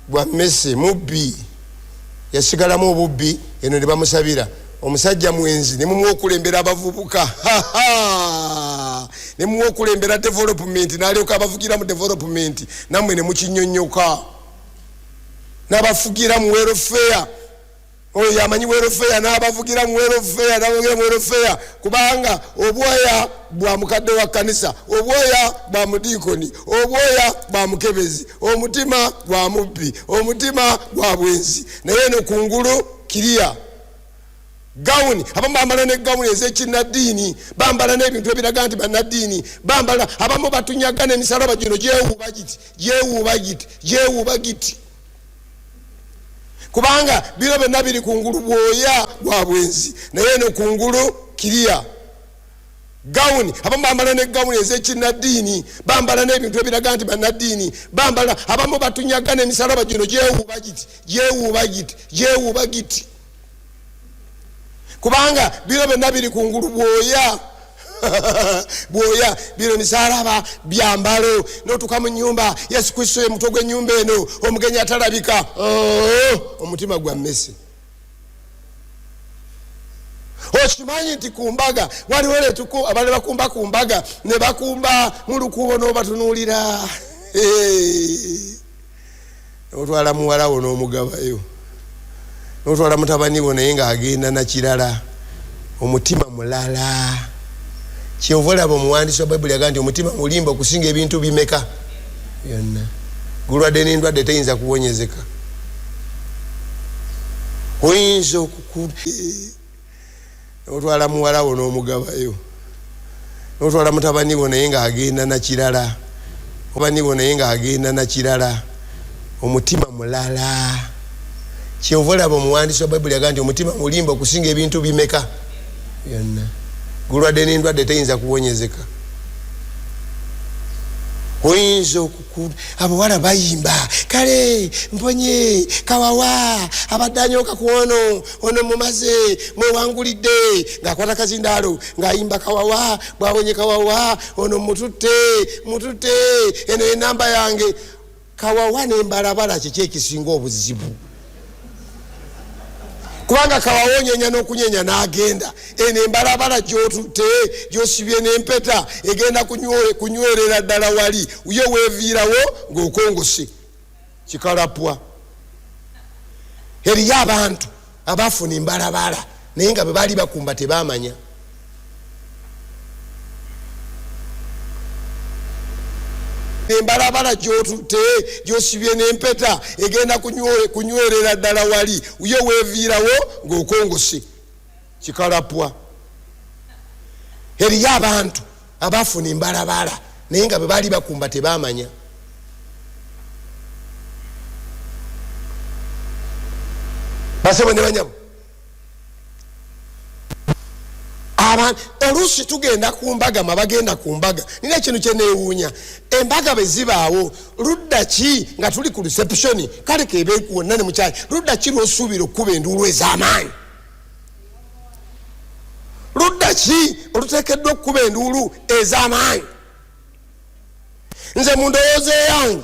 Gwa mmese. Mubbi, yasigalamu obubbi eno ne bamusabira. Omusajja mwenzi, ne mumuwa okulembera abavubuka, ne mumuwa okulembera development, n'alyoka abavugira mu development, nammwe ne mukinyonnyoka, n'abafugira mu welfare. Oyo yamanyi welfare, n'abavugira mu welfare, n'abavugira mu welfare, kubanga obwoya bwa mukadde wa kkanisa, obwoya bwa mudiikoni, obwoya bwa mukebezi, omutima gwa mubbi, omutima gwa bwenzi, naye eno kungulu kiriya gawuni. Abamu bambala ne gawuni ez'ekinnaddiini, bambala n'ebintu ebiraga nti bannaddiini bambala. Abamu batunyaga n'emisalaba gino gyewuuba giti, gyewuuba giti, gyewuuba giti, kubanga bino byonna biri kungulu bwoya bwa bwenzi, naye eno kungulu kiriya gawuni. Abamu bambala ne gawuni ez'ekinnaddiini, bambala n'ebintu ebiraga nti bannaddiini bambala. Abamu batunyaga n'emisalaba gino gyewuuba giti, gyewuuba giti, gyewuuba giti, kubanga bino byonna biri kungulu bwoya bwoya. Bino misalaba byambalo. Notuka mu nyumba, Yesu Kristo ye mutwe gw'ennyumba eno, omugenyi atalabika. Oh, omutima gwa mmese. Okimanyi nti ku mbaga waliwo letuku abali bakumba ku mbaga, ne bakumba mu lukuubo, n'obatunuulira, otwala muwalawo n'omugabayo, notwala mutabani wo, naye ng'agenda nakirala, omutima mulala. Kyova olaba omuwandiisi wa Bayibuli agamba nti omutima mulimba okusinga ebintu bimeka byonna, gulwadde n'endwadde teyinza kuwonyezeka. Oyinza okuku otwala muwalawo n'omugabayo, notwala mutabani wo, naye ng'agenda nakirala, mutabani wo, naye ng'agenda nakirala, omutima mulala. Kyova olaba omuwandiisi wa Bayibuli agamba nti omutima mulimba okusinga ebintu bimeka byonna, gulwadde n'endwadde teyinza kuwonyezeka. Oyinza okuku abawala bayimba kale mponye kawawa abadde anyoka ku ono ono mumaze mwewangulidde ng'akwata kazindaalo ng'ayimba kawawa bwawonye kawawa ono mututte mututte eno enamba yange kawawa nembalabala kiki ekisinga obuzibu kubanga kawawa onyenya n'okunyenya n'agenda eno embalabala gyotutte gyosibye n'empeta egenda kunywerera ddala wali ye weeviirawo ng'okongose kikalapwa eriyo abantu abafuna embalabala naye nga bwe baali bakumba tebamanya Embalabala gyotutte gyosibye n'empeta egenda kunywerera ddala wali ye weeviirawo ng'okongose kikalapwa. Eriyo abantu abafuna embalabala naye nga bwe baali bakumba tebamanya. Basebo ne banyabo, abantu oluusi tugenda ku mbaga ma bagenda ku mbaga nina ekintu kyenewuunya embaga bwe zibaawo ludda ki nga tuli ku reception kale kebe wonna ne mukyali ludda ki lwosuubira okukuba enduulu ez'amaanyi ludda ki oluteekeddwa okukuba enduulu ez'amaanyi nze mu ndowooza eyange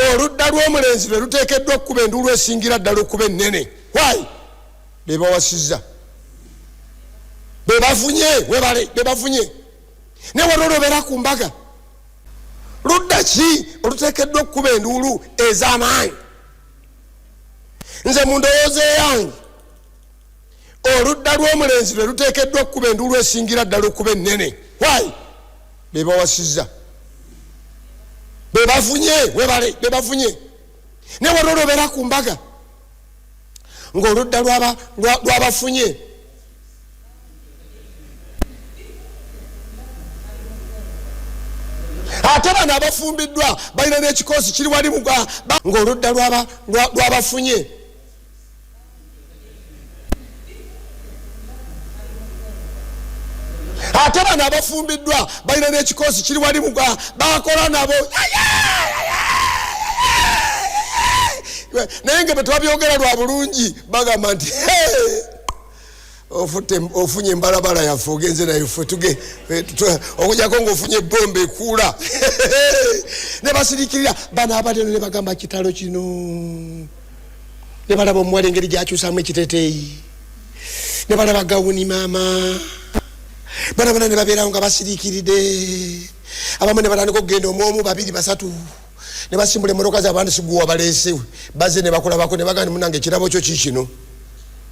oludda lw'omulenzi lwe luteekeddwa okukuba enduulu esingira ddala okuba ennene why bebawasizza bebafunye webale bebafunye naye wali olwobeera ku mbaga ludda ki oluteekeddwa okukuba enduulu ez'amaanyi nze mu ndowooza eyange oludda lw'omulenzi lwe luteekeddwa okukuba enduulu esingira ddala okuba ennene why bebawasizza bebafunye webale bebafunye naye wali olwobeera ku mbaga ng'oludda lwabafunye ate bano abafumbiddwa balina n'ekikoosi kiri wali ng'oludda lwabafunye ate bano abafumbiddwa balina n'ekikoosi kiri wali bakola nabo naye nga betwabyogera lwa bulungi bagamba nti ofunye embalabala yaffe ogenze naye ffe tuge okujako ngaofunye ebomba ekuula ne basirikirira bano abaleno ne bagamba kitalo kino ne balaba omuwala engeri gyakyusamu ekiteteeyi ne balaba gawuni maama banabana ne babeerawo nga basiriikiride abamu ne batandika okugenda omwomu babiri basatu ne basimbula emmotoka zabandi siguwa baleese baze ne bakulabako ne bagamba munange ekirabo kyo kikino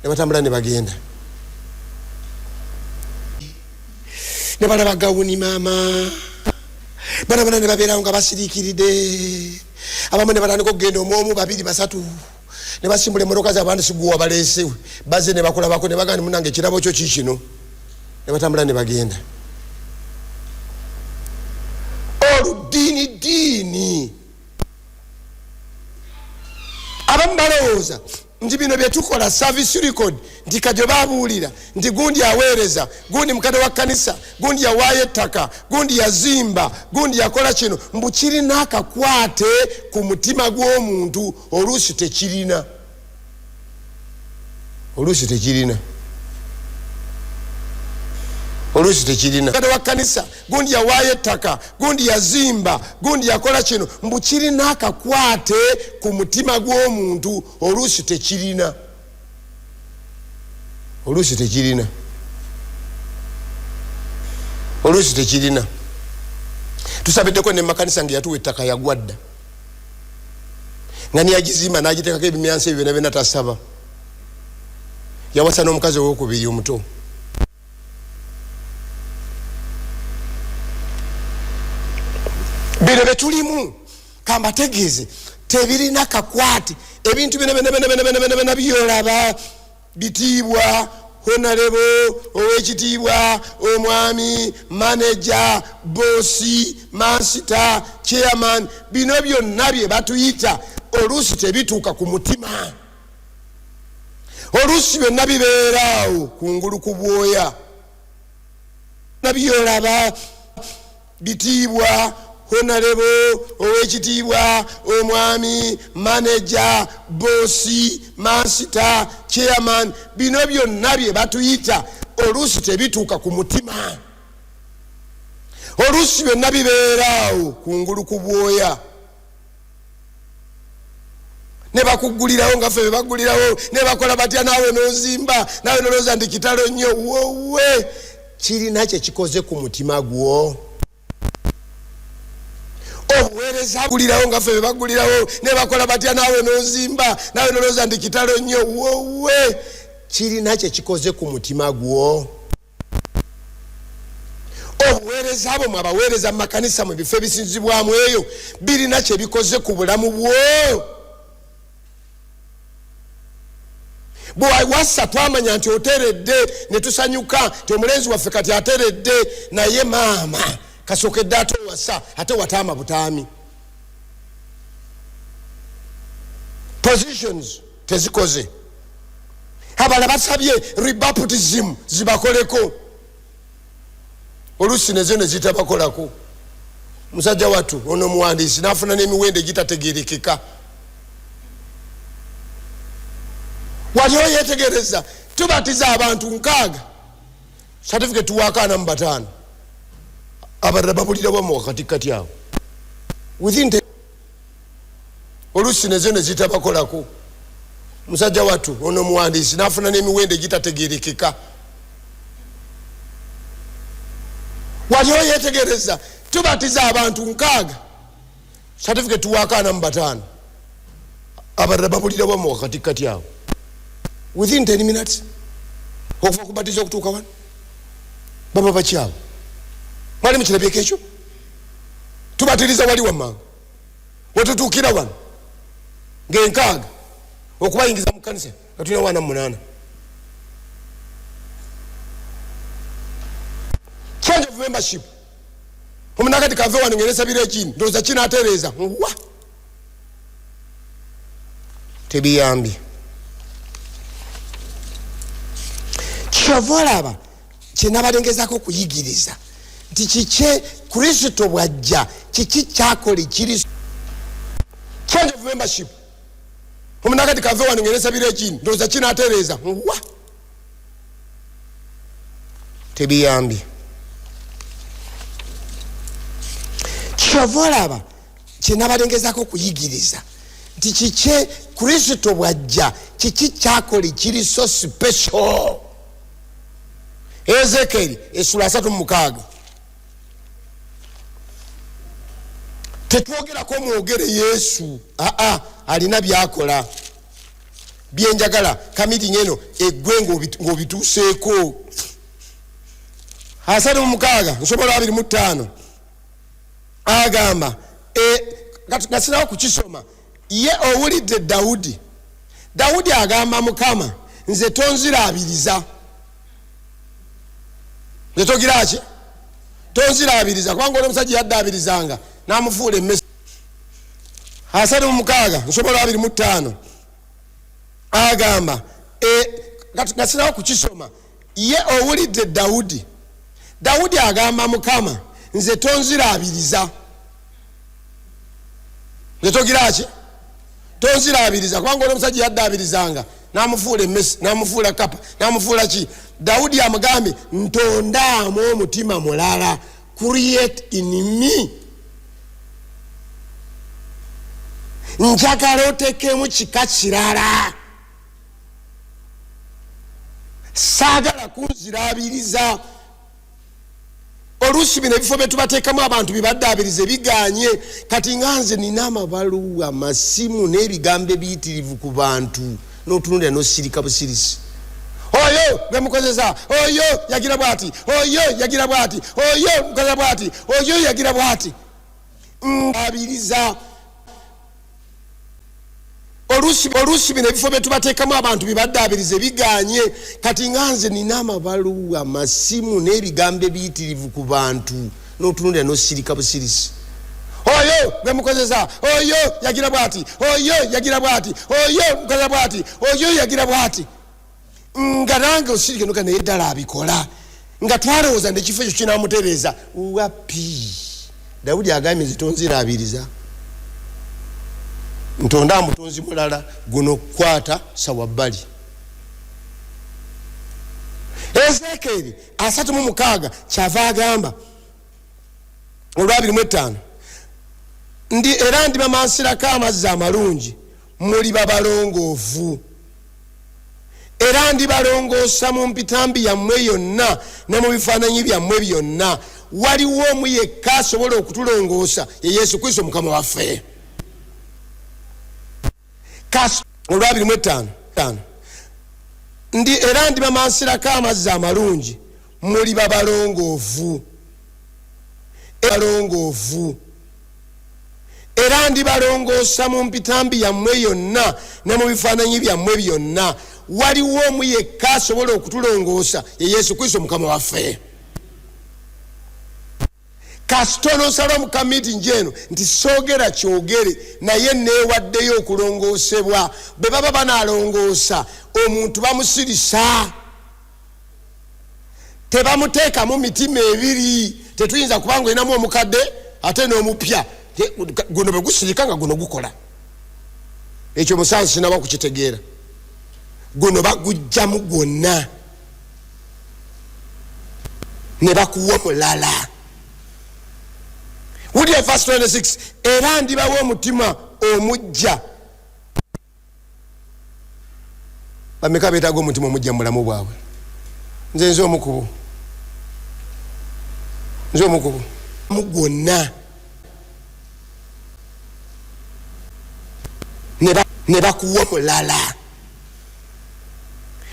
ne batambula ne bagenda ne balaba gawuni maama banabana ne babeerawo nga basiriikiride abamu ne batandika okugenda omwomu babiri basatu ne basimbula emmotoka zabandi siguwa baleese baze ne bakulabako ne bagamba munange ekirabo kyo kikino ne batambula ne bagenda oludiini diini abamu balowooza nti bino byetukola service record nti kajo babuulira nti gundi aweereza gundi mukadde wa kkanisa gundi yawaayo ettaka gundi yazimba gundi yakola kino mbu kirina akakwate ku mutima gw'omuntu oluusi tekirina oluusi tekirina oluusi tekirina kade wa kkanisa gundi yawaayo ettaka gundi yazimba gundi yakola kino mbu kirina akakwate ku mutima gw'omuntu oluusi tekirina oluusi tekirina oluusi tekirina tusabiddeko ne makanisa nga yatuwa ettaka yagwa dda nga niyagizimba nagitekako ebimyansa ebyo byona byona tasaba yawasa n'omukazi owokubiri omuto bino betulimu kambategeeze tebirina kakwate ebintu bino byona byona byona byona byona byolaba bitiibwa honalebo owekitiibwa omwami maneja bosi mansita chairman bino byonna bye batuyita oluusi tebituuka ku mutima oluusi byonna bibeeraawo kungulu ku bwoya nabyolaba bitiibwa Honorable, owekitiibwa, omwami, manager, boss, master, chairman, bino byonna bye batuyita oluusi tebituuka ku mutima. Oluusi byonna bibeeraawo kungulu ku bwoya, ne bakuggulirawo nga ffe bebaggulirawo, ne bakola batya, naawe n'ozimba, naawe nolowooza nti kitalo nnyo. Wowe, kirina kye kikoze ku mutima gwo? Obuweereza gulirawo nga ffe bebaggulirawo, ne bakola batya, naawe n'ozimba, naawe nolowooza nti kitalo nnyo. Wowe, kirina kye kikoze ku mutima gwo? Obuweereza bwo mwabaweereza mu makanisa, mu bifo ebisinzibwamu eyo, birina kye bikoze ku bulamu bwo? Bwewassa twamanya nti oteredde, ne tusanyuka nti omulenzi waffe kati ateredde, naye maama kasookedde ate owasa, ate wataama butaami. Positions tezikoze. Abala basabye rebaptism zibakoleko, oluusi nezo nezitabakolako. Musajja wattu ono omuwandiisi nafuna n'emiwendo egitategerekeka. Wali oyetegereza, tubatiza abantu 60, certificate tuwaako 45, abalala babulira wamu wakati kati awo within the oluusi nezo nezitabakolako. Musajja wattu ono omuwandiisi nafuna n'emiwendo egitategerekeka. Wali oyetegereza, tubatiza abantu 60, certificate tuwaako 45, abalala babulira wamu wakati kati awo within 10 minutes okuva kubatiza okutuuka wano baba bakyawo. Mwali mukirabyeko ekyo? Tubatiriza wali wammanga, wetutuukira wano ngaenkaaga okubayingiza mu kanisa nga tulina 48. Change of membership, omunakati kave wano ngenesabira ekini, ndowooza kinatereeza wa tebiyambye. Kyova olaba kyenabalengezako okuyigiriza nti kiki Kristo bwajja, kiki kyakola ekiri change of membership, omunakati kave wano ngenesabira ekini, ndowooza kinatereeza wa tebiyambye. Kyova olaba kyenabalengezako okuyigiriza nti kiki Kristo bwajja, kiki kyakola ekiri so special. Ezekeri esula 36, tetwogerako mwogere Yesu aa alina byakola byenjagala kamiti eno eggwe ng'obituuseeko. 36 nsobola 25 agamba nasirawo kukisoma. Ye owulidde Dawudi, Dawudi agamba, Mukama nze tonziraabiriza, nze togiraki, tonziraabiriza, kubanga oli omusajja yaddaabirizanga n'amufuula emmese. 36 nsobola 25 agamba nasirawo kukisoma. Ye owulidde Dawudi, Dawudi agamba, Mukama nze tonziraabiriza, nze togiraki, tonziraabiriza, kubanga oli omusajja yaddaabirizanga n'amufuula emmese, n'amufuula kapa, n'amufuula ki. Dawudi amugambye, ntondaamu omutima mulala, create in me, njagala otekemu kika kirala, saagala kunziraabiriza. Oluusi bino ebifo byetubateekamu abantu bibaddaabirize biganye. Kati nga nze nina amabaluwa, amasimu n'ebigambo ebiyitirivu ku bantu, n'otunulira n'osirika busirisi. Oyo gwemukozesa, oyo yagira bwati, oyo yagira bwati, oyo mukozesa bwati, oyo yagira bwati, abiriza. Oluusi bino ebifo byetubateekamu abantu bibaddaabirize biganye. Kati nga nze nina amabaluwa, amasimu n'ebigambo ebiyitirivu ku bantu, n'otunulira n'osirika busirisi. Oyo gwemukozesa, oyo yagira bwati, oyo yagira bwati, oyo mukozesa bwati, oyo yagira bwati, nga nange osirike noga, naye ddala abikola nga twalowooza nti ekifo ekyo kinamutereeza. Wapi! Dawudi agambye nze tonziraabiriza, ntonda mutonzi mulala, guno kukwata sawa bbali. Ezekeeri 36 kyava agamba olwabiri mu etaano ndi era ndibamansirako amazzi amalungi, muliba balongoofu, era ndibalongoosa mu mpitambi yammwe yonna ne mu bifaananyi byammwe byonna. Waliwo omu yekka asobola okutulongoosa, ye Yesu Kristo Mukama waffe. Olwabiri mu etaano ndi era ndibamansirako amazzi amalungi, muliba balongoofu, balongoofu, era ndibalongoosa mu mpitambi yammwe yonna ne mu bifaananyi byammwe byonna. Waliwo omu yekka asobola okutulongoosa, ye Yesu Kristo Mukama waffe. Kasita onoosala mu kamitingi eno nti soogera kyogere, naye neewaddeyo okulongoosebwa. Bwe baba banalongoosa omuntu bamusirisa, tebamuteekamu mitima ebiri. Tetuyinza kubanga olinamu omukadde ate n'omupya, guno bwe gusirika nga guno gukola. Ekyo musansi sinaba kukitegeera. Guno bagujjamu gwonna ne bakuwa mulala. Wulira verse 26, era ndibawa omutima omujja. Bameka beetaaga omutima omujja mu bulamu bwabwe? Nze omukubu, nze omukubu mu gwonna ne bakuwa mulala.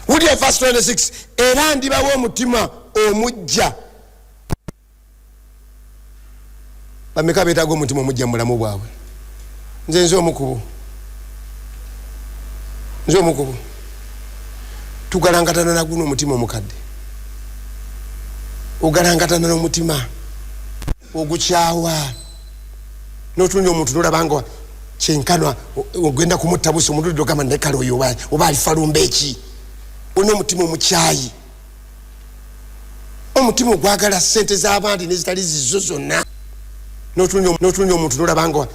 Wulira verse 26, era ndibawa omutima omujja. Bameka beetaaga omutima omujja mu bulamu bwabwe? Nze omukubu, nze omukubu. Tugalangatana naguno omutima omukadde, ogalangatana n'omutima ogukyawa, n'otunya omuntu nolaba nga kyenkanwa ogenda kumutta busi. Omuntu ogamba naye kale oyo oba alifa lumba eki? Olina omutima omukyayi, omutima ogwagala sente z'abandi nezitali zizo zonna, n'otunya omuntu nolaba nga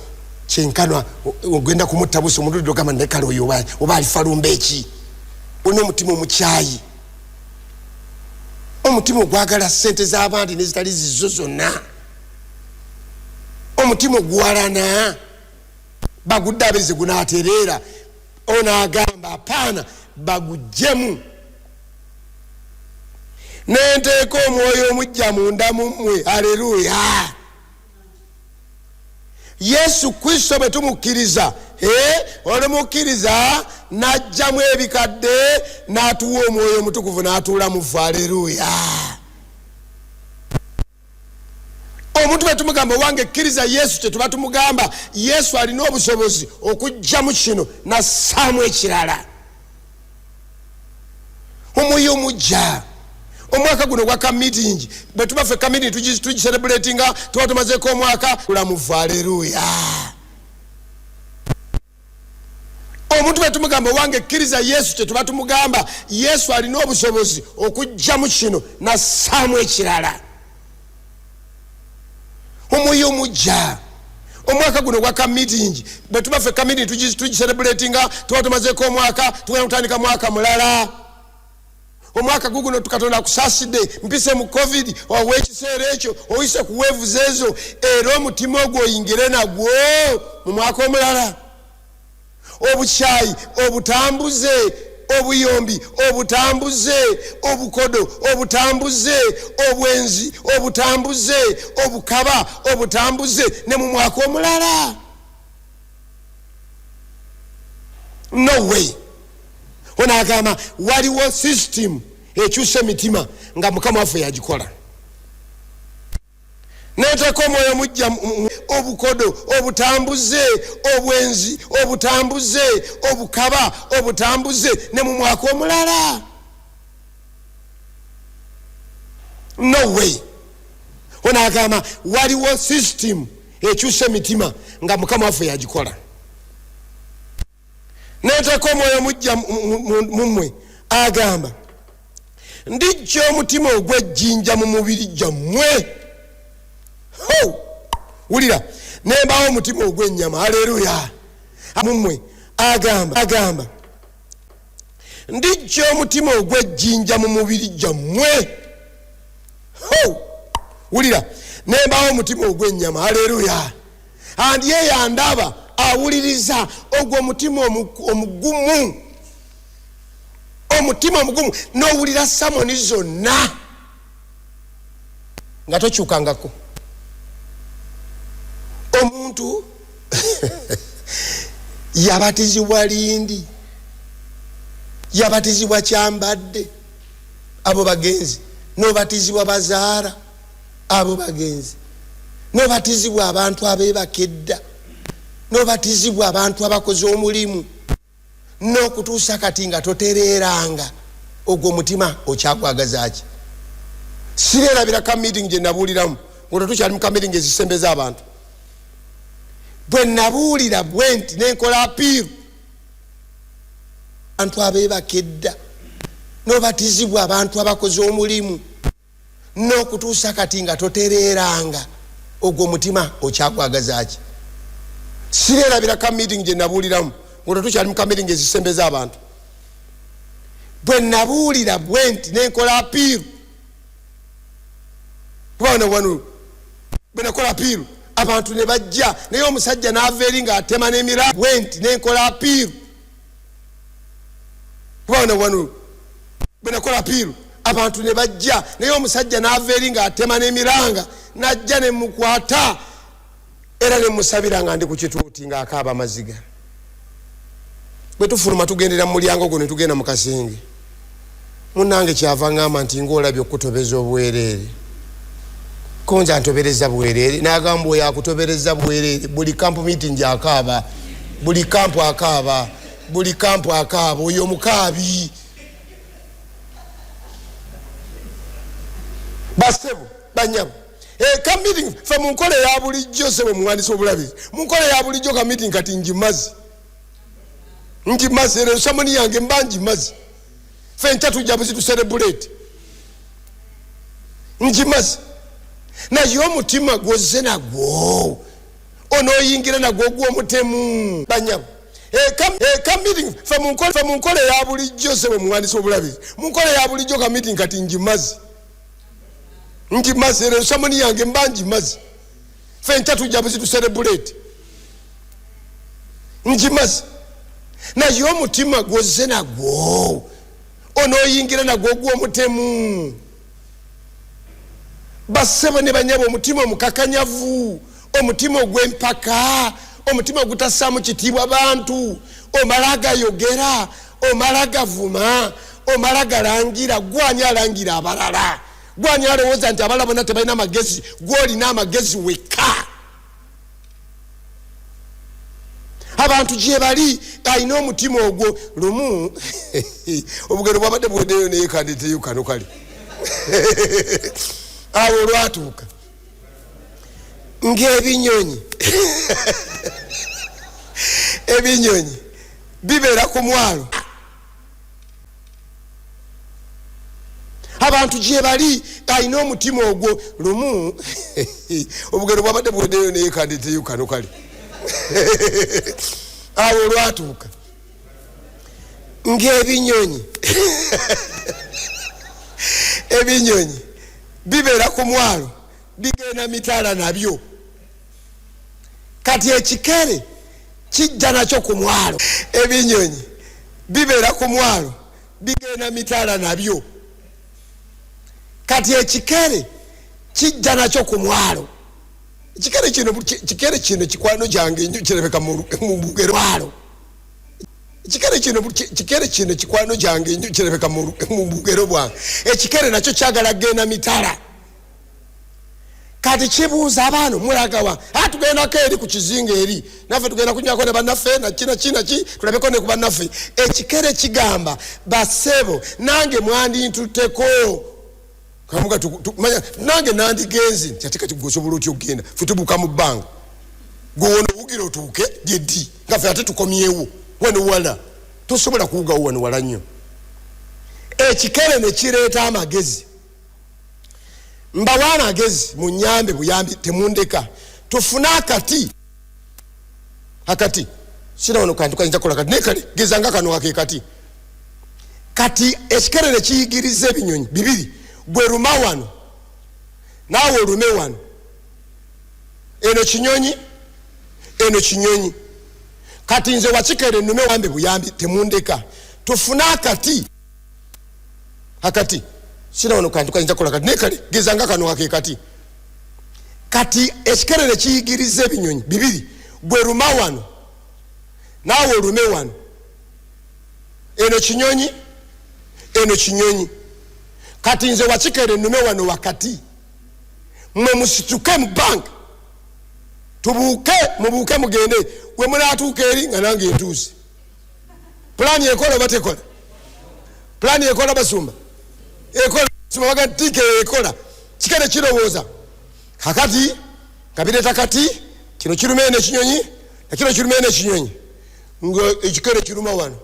kyenkanwa ogenda kumutta busi. Omuntu ogamba naye kale oyo oba alifa lumba eki? Olina omutima omukyayi, omutima ogwagala sente z'abandi nezitali zizo zonna, omutima ogwalana bagudde abirize gunatereera. Ono agamba apaana, baguggyemu. Nenteeka omwoyo omujja munda mu mmwe. Aleluya! Yesu Kristo bwe tumukkiriza, olumukkiriza n'ajjamu ebikadde n'atuwa omwoyo omutukuvu n'atuula mu ffe. Aleluya! Omuntu bwe tumugamba owange kkiriza Yesu, kye tuba tumugamba, Yesu alina obusobozi okuggyamu kino nassaamu ekirala, omwoyo omujja. Omwaka guno gwa kamitingi, bwe tuba ffe kamitingi tugiselebratinga, tuba tumazeeko omwaka tulamufu. Aleluya! Omuntu bwe tumugamba owange kkiriza Yesu, kye tuba tumugamba, Yesu alina obusobozi okuggyamu kino nassaamu ekirala, omwoyo omujja. Omwaka guno gwa kamitingi, bwe tuba ffe kamitingi tugiselebratinga, tuba tumazeeko omwaka, tugenda kutandika mwaka mulala. Omwaka guguno Katonda akusaasidde, mpise mu COVID ow'ekiseera ekyo, oyise ku waves ezo, era omutima ogwo oyingire nagwo mu mwaka omulala. Obukyayi obutambuze, obuyombi obutambuze, obukodo obutambuze, obwenzi obutambuze, obukaba obutambuze ne mu mwaka omulala. No way! Ono agamba waliwo system ekyusa emitima nga Mukama waffe yagikola. Neteeka omwoyo mujja, obukodo obutambuze, obwenzi obutambuze, obukaba obutambuze ne mu mwaka omulala. No way! Ono agamba waliwo system ekyusa emitima nga Mukama waffe yagikola. Neteeka omwoyo mujja mu mmwe. Agamba ndijja omutima ogw'ejjinja mu mubiri gyammwe. Wulira, nembawo omutima ogw'ennyama. Aleluya. Mummwe agamba ndijja omutima ogw'ejjinja mu mubiri gyammwe. Wulira, nembawo omutima ogw'ennyama. Aleluya. Andi eyandaba awuliriza ogwo omutima omugumu, omutima omugumu, n'owulira sermon zonna nga tokyukangako. Omuntu yabatizibwa Lindi, yabatizibwa Kyambadde, abo bagenzi, nobatizibwa Bazaara, abo bagenzi, nobatizibwa abantu abebaka edda, nobatizibwa abantu abakoze omulimu, n'okutuusa kati nga totereeranga. Ogwo omutima okyagwagazaki? Sireerabira ka meeting gye nabuuliramu, nga tetukyali mu ka meeting ezisembeza abantu. Bwe nabuulira bwe nti nenkola appeal, abantu abeebaka edda, nobatizibwa abantu abakoze omulimu, n'okutuusa kati nga totereeranga. Ogwo omutima okyagwagazaki? Sireerabira ka meeting gye nabuuliramu, nga tetukyali mu ka meeting ezisembeza abantu. Bwe nabuulira bwe nti nenkola appeal, kubana wano bwe nakola appeal abantu ne bajja, naye omusajja n'ava eri ng'atema n'emira. Bwe nti nenkola appeal, kubana wano bwe nakola appeal abantu ne bajja, naye omusajja n'ava eri ng'atema n'emiranga, najja ne mukwata era ne musabira nga ndi ku kituuti ng'akaaba amaziga. Bwe tufuluma tugendera mu mulyango gwo ne tugenda mu kasenge, munnange kyava ŋŋamba nti ng'olabye okutobeza obwereere, konza ntobereza bwereere. N'agamba oyo akutobereza bwereere, buli camp meeting akaaba, buli camp akaaba, buli camp akaaba, oyo mukaabi. Basebo banyabo, ka meeting fe mu nkola eya bulijjo, sebo muwandiisi obulabirizi, mu nkola eya bulijjo ka meeting kati ngimaze, ngimaze, era sermon yange mba ngimaze. Fe nkya tujja buzi tu celebrate, ngimaze. Naye omutima gwoze nagwo onooyingira nagwo ogw'omutemu. Banyabo, ka meeting fe mu nkola eya bulijjo, sebo muwandiisi obulabirizi, mu nkola eya bulijjo ka meeting kati ngimaze, ngimaze, era sermon yange mba ngimaze. Fe nkya tujja buzi tu celebrate, ngimaze. Naye omutima gwoze nagwo onooyingira nagwo ogw'omutemu. Basebo ne banyabo, omutima omukakanyavu, omutima ogw'empaka, omutima ogutassaamu kitiibwa bantu, omala gayogera, omala gavuma, omala galangira. Gwani alangira abalala? Gwani alowooza nti abalala bonna tebalina magezi, gwolina amagezi wekka? Abantu gye bali alina omutima ogwo. Lumu obugero bwabadde buweddeyo, naye kandeteyo kano kale. Awo olwatuuka ng'ebinyonyi, ebinyonyi bibeera ku mwalo. Abantu gye bali alina omutima ogwo. Lumu obugero bwabadde buweddeyo, naye kandeteyo kano kale. Awo olwatuuka ng'ebinyonyi, ebinyonyi bibeera ku mwalo, bigenda mitala nabyo. Kati ekikere kijja nakyo ku mwalo. Ebinyonyi bibeera ku mwalo, bigenda mitala nabyo. Kati ekikere kijja nakyo ku mwalo. Ekikere kino, kikere kino kikwano kyange nnyo, kirabeka mu bugero mwalo. Ekikere kino, kikere kino kikwano kyange nnyo, kirabeka mu bugero bwange. Ekikere nakyo kyagala genda mitala. Kati kibuuza abaana, mulagawa? Tugendako eri ku kizinga eri, naffe tugenda kunywako ne bannaffe naki naki naki, tulabeko ne ku bannaffe. Ekikere kigamba, basebo nange mwandintutteko kamuga, manya nange nandigenze. Nti ate kati gwe osobola otya okugenda? Ffe tubuuka mu bbanga, gwe wano owugira otuuke gyeddi nga ffe ate tukomyewo wano wala, tosobola kuwugawo wano wala nnyo. Ekikere ne kireeta amagezi. Mbawa amagezi, munyambe buyambi, temundeka. Tufune akati, akati sina wano kantu kayinza kukola kati, naye kale gezanga kano kake kati. Kati ekikerere kiyigiriza ebinyonyi bibiri, gwe luma wano naawe olume wano. Eno kinyonyi, eno kinyonyi. Kati nze wakikere nnume wambe buyambi, temundeka. Tufune akati, akati sina wano kantu kayinza kukola kati, naye kale gezanga kano kake kati. Kati ekikerere kiyigiriza ebinyonyi bibiri, gwe luma wano naawe olume wano. Eno kinyonyi, eno kinyonyi. Kati nze wakikere nnume wano wakati, mwe musituke mu banka, tubuuke, mubuuke mugende. We munaatuuka eri nga nange ntuuse. Pulaani ekola oba tekola? Pulaani ekola, basumba? Ekola, basumba baga tike ekola. Kikere kirowooza kakati nga bireeta kati kino kiruma eno ekinyonyi, nakino kiruma eno ekinyonyi, nga ekikere kiruma wano.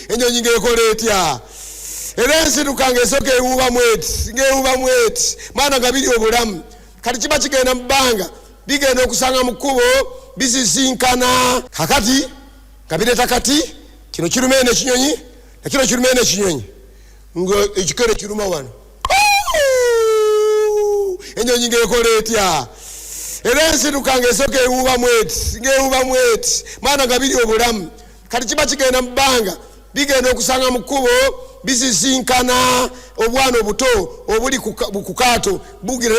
Enyonyi ngaekola etya? Era ensituka ngaesooka ewuubamu eti, ngaewuubamu eti, mwana nga biri obulamu. Kati kiba kigenda mu bbanga, bigenda okusanga mu kkubo bisisinkana. Kakati nga bireeta kati kino kiruma eno ekinyonyi, nakino kiruma eno ekinyonyi, nga ekikere kiruma wano. Enyonyi ngaekola etya? Era ensituka ngaesooka ewuubamu eti, ngaewuubamu eti, mwana nga biri obulamu. Kati kiba kigenda mu bbanga, bigenda okusanga mu kkubo bisisinkana. Obwana obuto obuli ku kaato bugira,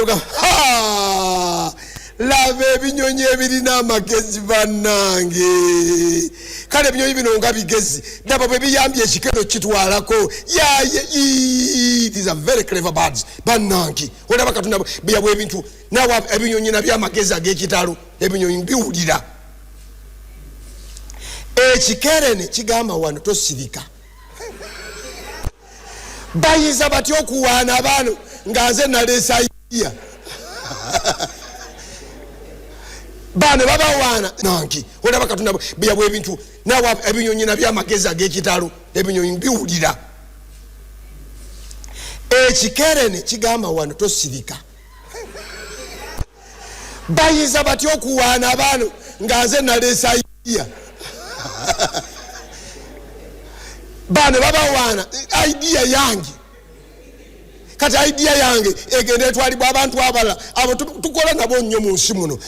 laba ebinyonyi ebirina amagezi bannange. Kale ebinyonyi bino nga bigezi, laba bwe biyambye ekikero kitwalako. Yaye, these are very clever birds bannange. Olaba Katonda bweyabwa ebintu, nawe ebinyonyi nabyo amagezi ag'ekitalo. Ebinyonyi biwulira. Ekikere ne kigamba wano tosirika, bayinza batya okuwaana abaana nga nze naleesaiya baano babawaana nanki? Olaba Katonda bweyabwa ebintu, nawe ebinyonyi nabyo amagezi ag'ekitalo. Ebinyonyi biwulira. Ekikere ne kigamba wano tosirika, bayinza batya okuwaana abaana nga nze naleesaiya baano babawaana idea yange? Kati idea yange egenda etwalibwa abantu abalala abo tukola nabo nnyo mu nsi muno.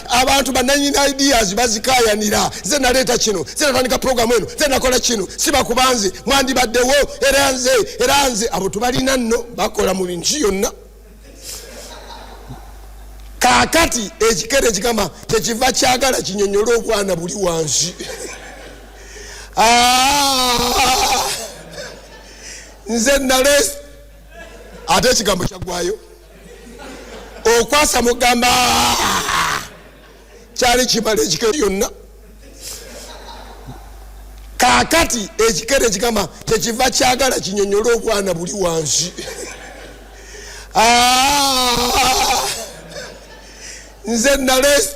Abantu bananyini ideas bazikayanira. Nze naleeta kino, nze natandika programu eno, nze nakola kino, sibakubanze mwandibaddewo, era nze, era nze. Abo tubalina nno, bakola mu nsi yonna. Kaakati ekikere kigamba kyekiva kyagala kinyonyole obwana buli wansi. Ah! Nze nale ate ekigambo kyaggwayo okwasa mugamba kyali kimala ekikere yonna. Kaakati ekikere kigamba kyekiva kyagala kinyonyole obwana buli wansi. Ah! Nze nale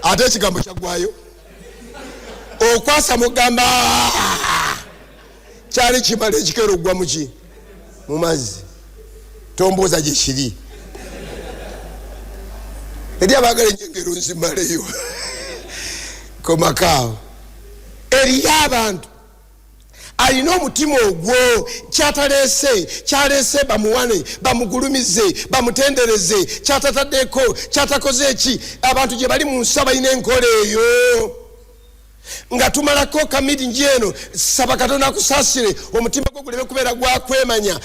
ate ekigambo kyaggwayo okwasa mugamba kyali kimala ekikere okugwa muki? Mu mazzi. Tombuuza gyekiri. Eri abaagala enjengero nzimaleyo komakaawo. Eriyo abantu alina omutima ogwo, kyataleese kyaleese bamuwane, bamugulumize, bamutendereze, kyatataddeko, kyatakoze eki. Abantu gye bali mu nsi abalina enkola eyo. Nga tumalako kamitingi eno, saba Katonda akusaasire, omutima gwo guleme kubeera gwakwemanya.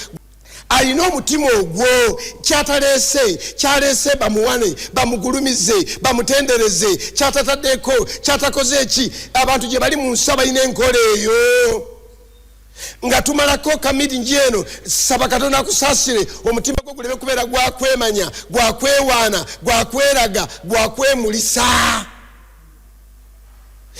Alina omutima ogwo, kyataleese kyaleese bamuwane, bamugulumize, bamutendereze, kyatataddeko, kyatakoze eki. Abantu gye bali mu nsi abalina enkola eyo. Nga tumalako kamitingi eno, saba Katonda akusaasire, omutima gwo guleme kubeera gwakwemanya, gwakwewaana, gwakweraga, gwakwemulisa.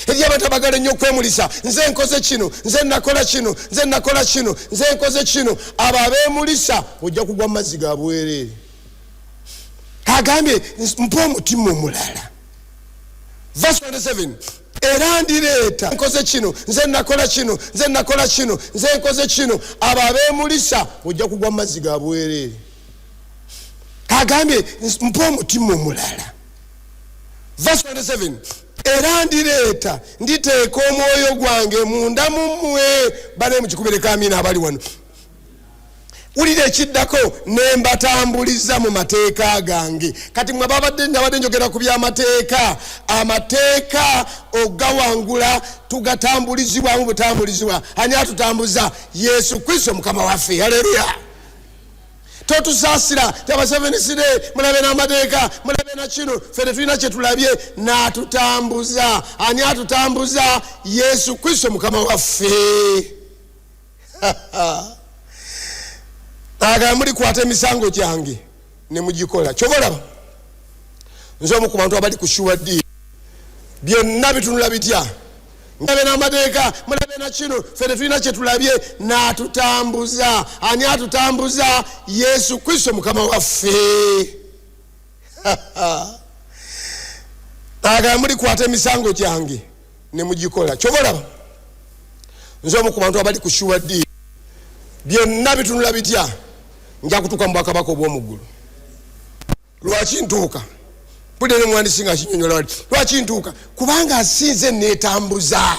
Eri abantu abagala ennyo okwemulisa, nze nkoze kino, nze nakola kino, nze nakola kino, nze nkoze kino. Abo abeemulisa ojja kugwa mu mazzi ga bwereere. Agambye mpa omutima omulala. Verse 27, era ndireeta nkoze kino, nze nakola kino, nze nakola kino, nze nkoze kino. Abo abeemulisa ojja kugwa mu mazzi ga bwereere. Agambye mpa omutima omulala. Verse 27, era ndireeta, nditeeka omwoyo gwange munda mu mmwe. Bane mukikubireko amiina abali wano. Wulira ekiddako, ne mbatambuliza mu mateeka gange. Kati mwe babadde nabadde njogera ku byamateeka, amateeka ogawangula tugatambulizibwamu butambulizibwa. Ani atutambuza? Yesu Kristo Mukama waffe. Haleluya! Totusaasira ti Abasevenisire mulabe n'amateeka, mulabe na kino, ffe tetulina kyetulabye. N'atutambuza. Ani atutambuza? Yesu Kristo Mukama waffe. Agamba mulikwata emisango gyange ne mugikola. Kyova olaba nze omu ku bantu abali ku sure deal. Byonna bitunula bitya, mulabe n'amateeka, mulabe na kino, ffe tetulina kyetulabye. N'atutambuza. Ani atutambuza? Yesu Kristo Mukama waffe. Agamba mulikwata emisango gyange ne mugikola. Kyova olaba nze omu ku bantu abali ku sure deal. Byonna bitunula bitya, nja kutuuka mu bwakabaka obw'omuggulu. Lwaki ntuuka? Mpulira nemwandisi nga kinyonyola wali. Lwaki ntuuka? Kubanga sinze netambuza,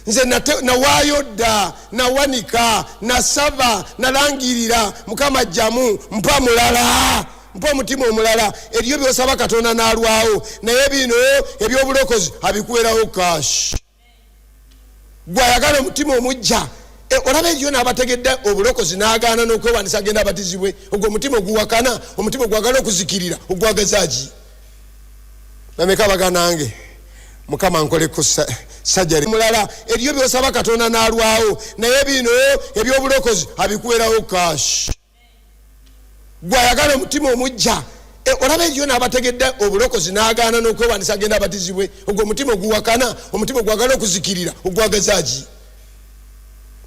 nze nawaayo dda, nawanika, nasaba, nalangirira, Mukama jjamu, mpa mulala, mpa omutima omulala. Eriyo byosaba Katonda n'alwawo, naye bino ebyobulokozi abikuwerawo cash. Gwayagala omutima omujja, olaba eriyo n'abategedde obulokozi n'agaana n'okwewandisa agenda abatizibwe. Ogwo omutima oguwakana, omutima ogwagala okuzikirira, ogwagazaki? Bameka baganange, Mukama nkoleko sajari mulala. Eriyo byosaba Katonda n'alwawo, naye bino ebyobulokozi abikuwerawo cash. Gwayagala omutima omujja, olaba eriyo n'abategedde obulokozi n'agaana n'okwewandisa agenda abatizibwe. Ogwo omutima oguwakana, omutima ogwagala okuzikirira, ogwagazaki?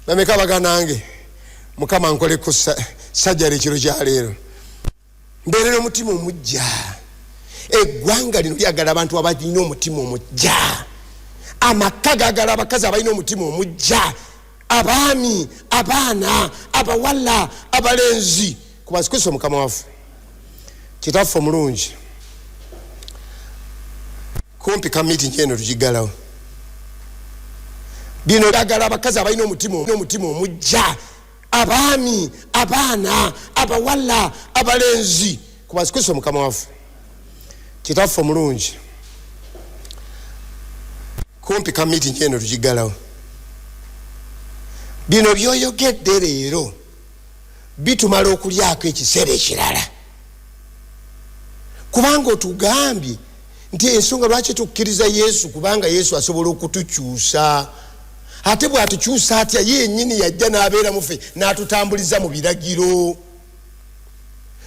Bameka baganange, Mukama nkoleko sajari ekiro kyaleero, mbeerera omutima omujja. Eggwanga lino lyagala abantu abalina omutima omujja. Amaka gagala abakazi abalina omutima omujja, abaami, abaana, abawala, abalenzi, kuba Kristo Mukama waffe. Kitaffe omulungi, kumpi ka meeting eno tugigalawo. Bino lyagala abakazi abalina omutima omujja, abaami, abaana, abawala, abalenzi, kuba Kristo Mukama waffe. Kitaffe omulungi, kumpi ka meeting eno tugigalawo. Bino byoyogedde leero bitumala okulyako ekiseera ekirala, kubanga otugambye nti ensonga lwaki tukkiriza Yesu, kubanga Yesu asobola okutukyusa. Ate bw'atukyusa atya? Ye yennyini yajja n'abeera muffe n'atutambuliza mu biragiro.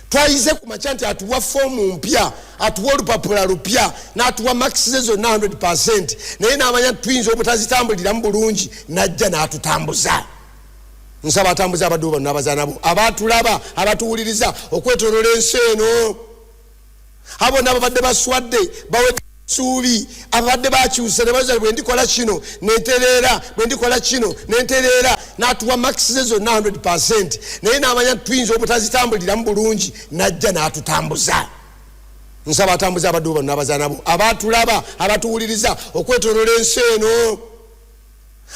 Twayize ku makya nti atuwa foomu mpya, atuwa olupapula lupya, n'atuwa marks ze zonna 100, naye n'amanya nti tuyinza obutazitambuliramu bulungi, n'ajja n'atutambuza. Nsaba atambuza abaddu bano n'abazaana bo abatulaba, abatuwuliriza okwetolola ensi eno. Abo nababadde baswadde bawe suubi, ababadde bakyusa ne baza, bwe ndikola kino nentereera, bwe ndikola kino nentereera. N'atuwa marks ze zonna 100, naye n'amanya nti tuyinza obutazitambuliramu bulungi, n'ajja n'atutambuza. Nsaba atambuza abaddu bano n'abazaana bo abatulaba, abatuwuliriza okwetolola ensi eno.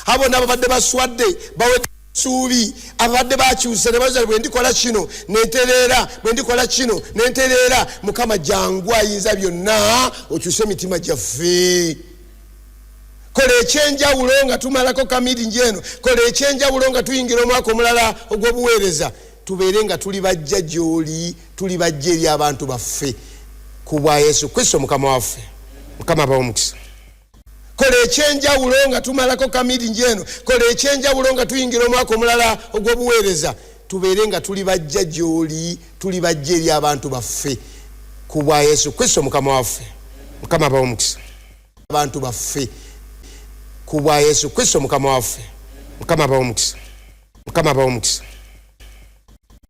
Abo nababadde baswadde bawe suubi, ababadde bakyusa ne baza, bwe ndikola kino nentereera, bwe ndikola kino nentereera. Mukama jangu, ayinza byonna, okyuse emitima gyaffe. Kola ekyenjawulo nga tumalako ka meeting eno. Kola ekyenjawulo nga tuyingira omwaka omulala ogw'obuweereza, tubeere nga tuli bajja gy'oli, tuli bajja eri abantu baffe, ku bwa Yesu Kristo Mukama waffe. Mukama abawe omukisa. Kola ekyenjawulo nga tumalako ka meeting eno. Kola ekyenjawulo nga tuyingira omwaka omulala ogw'obuweereza, tubeere nga tuli bajja gy'oli, tuli bajja eri abantu baffe, ku bwa Yesu Kristo Mukama waffe. Mukama abawe omukisa. Abantu baffe, ku bwa Yesu Kristo Mukama waffe. Mukama abawe omukisa. Mukama abawe omukisa.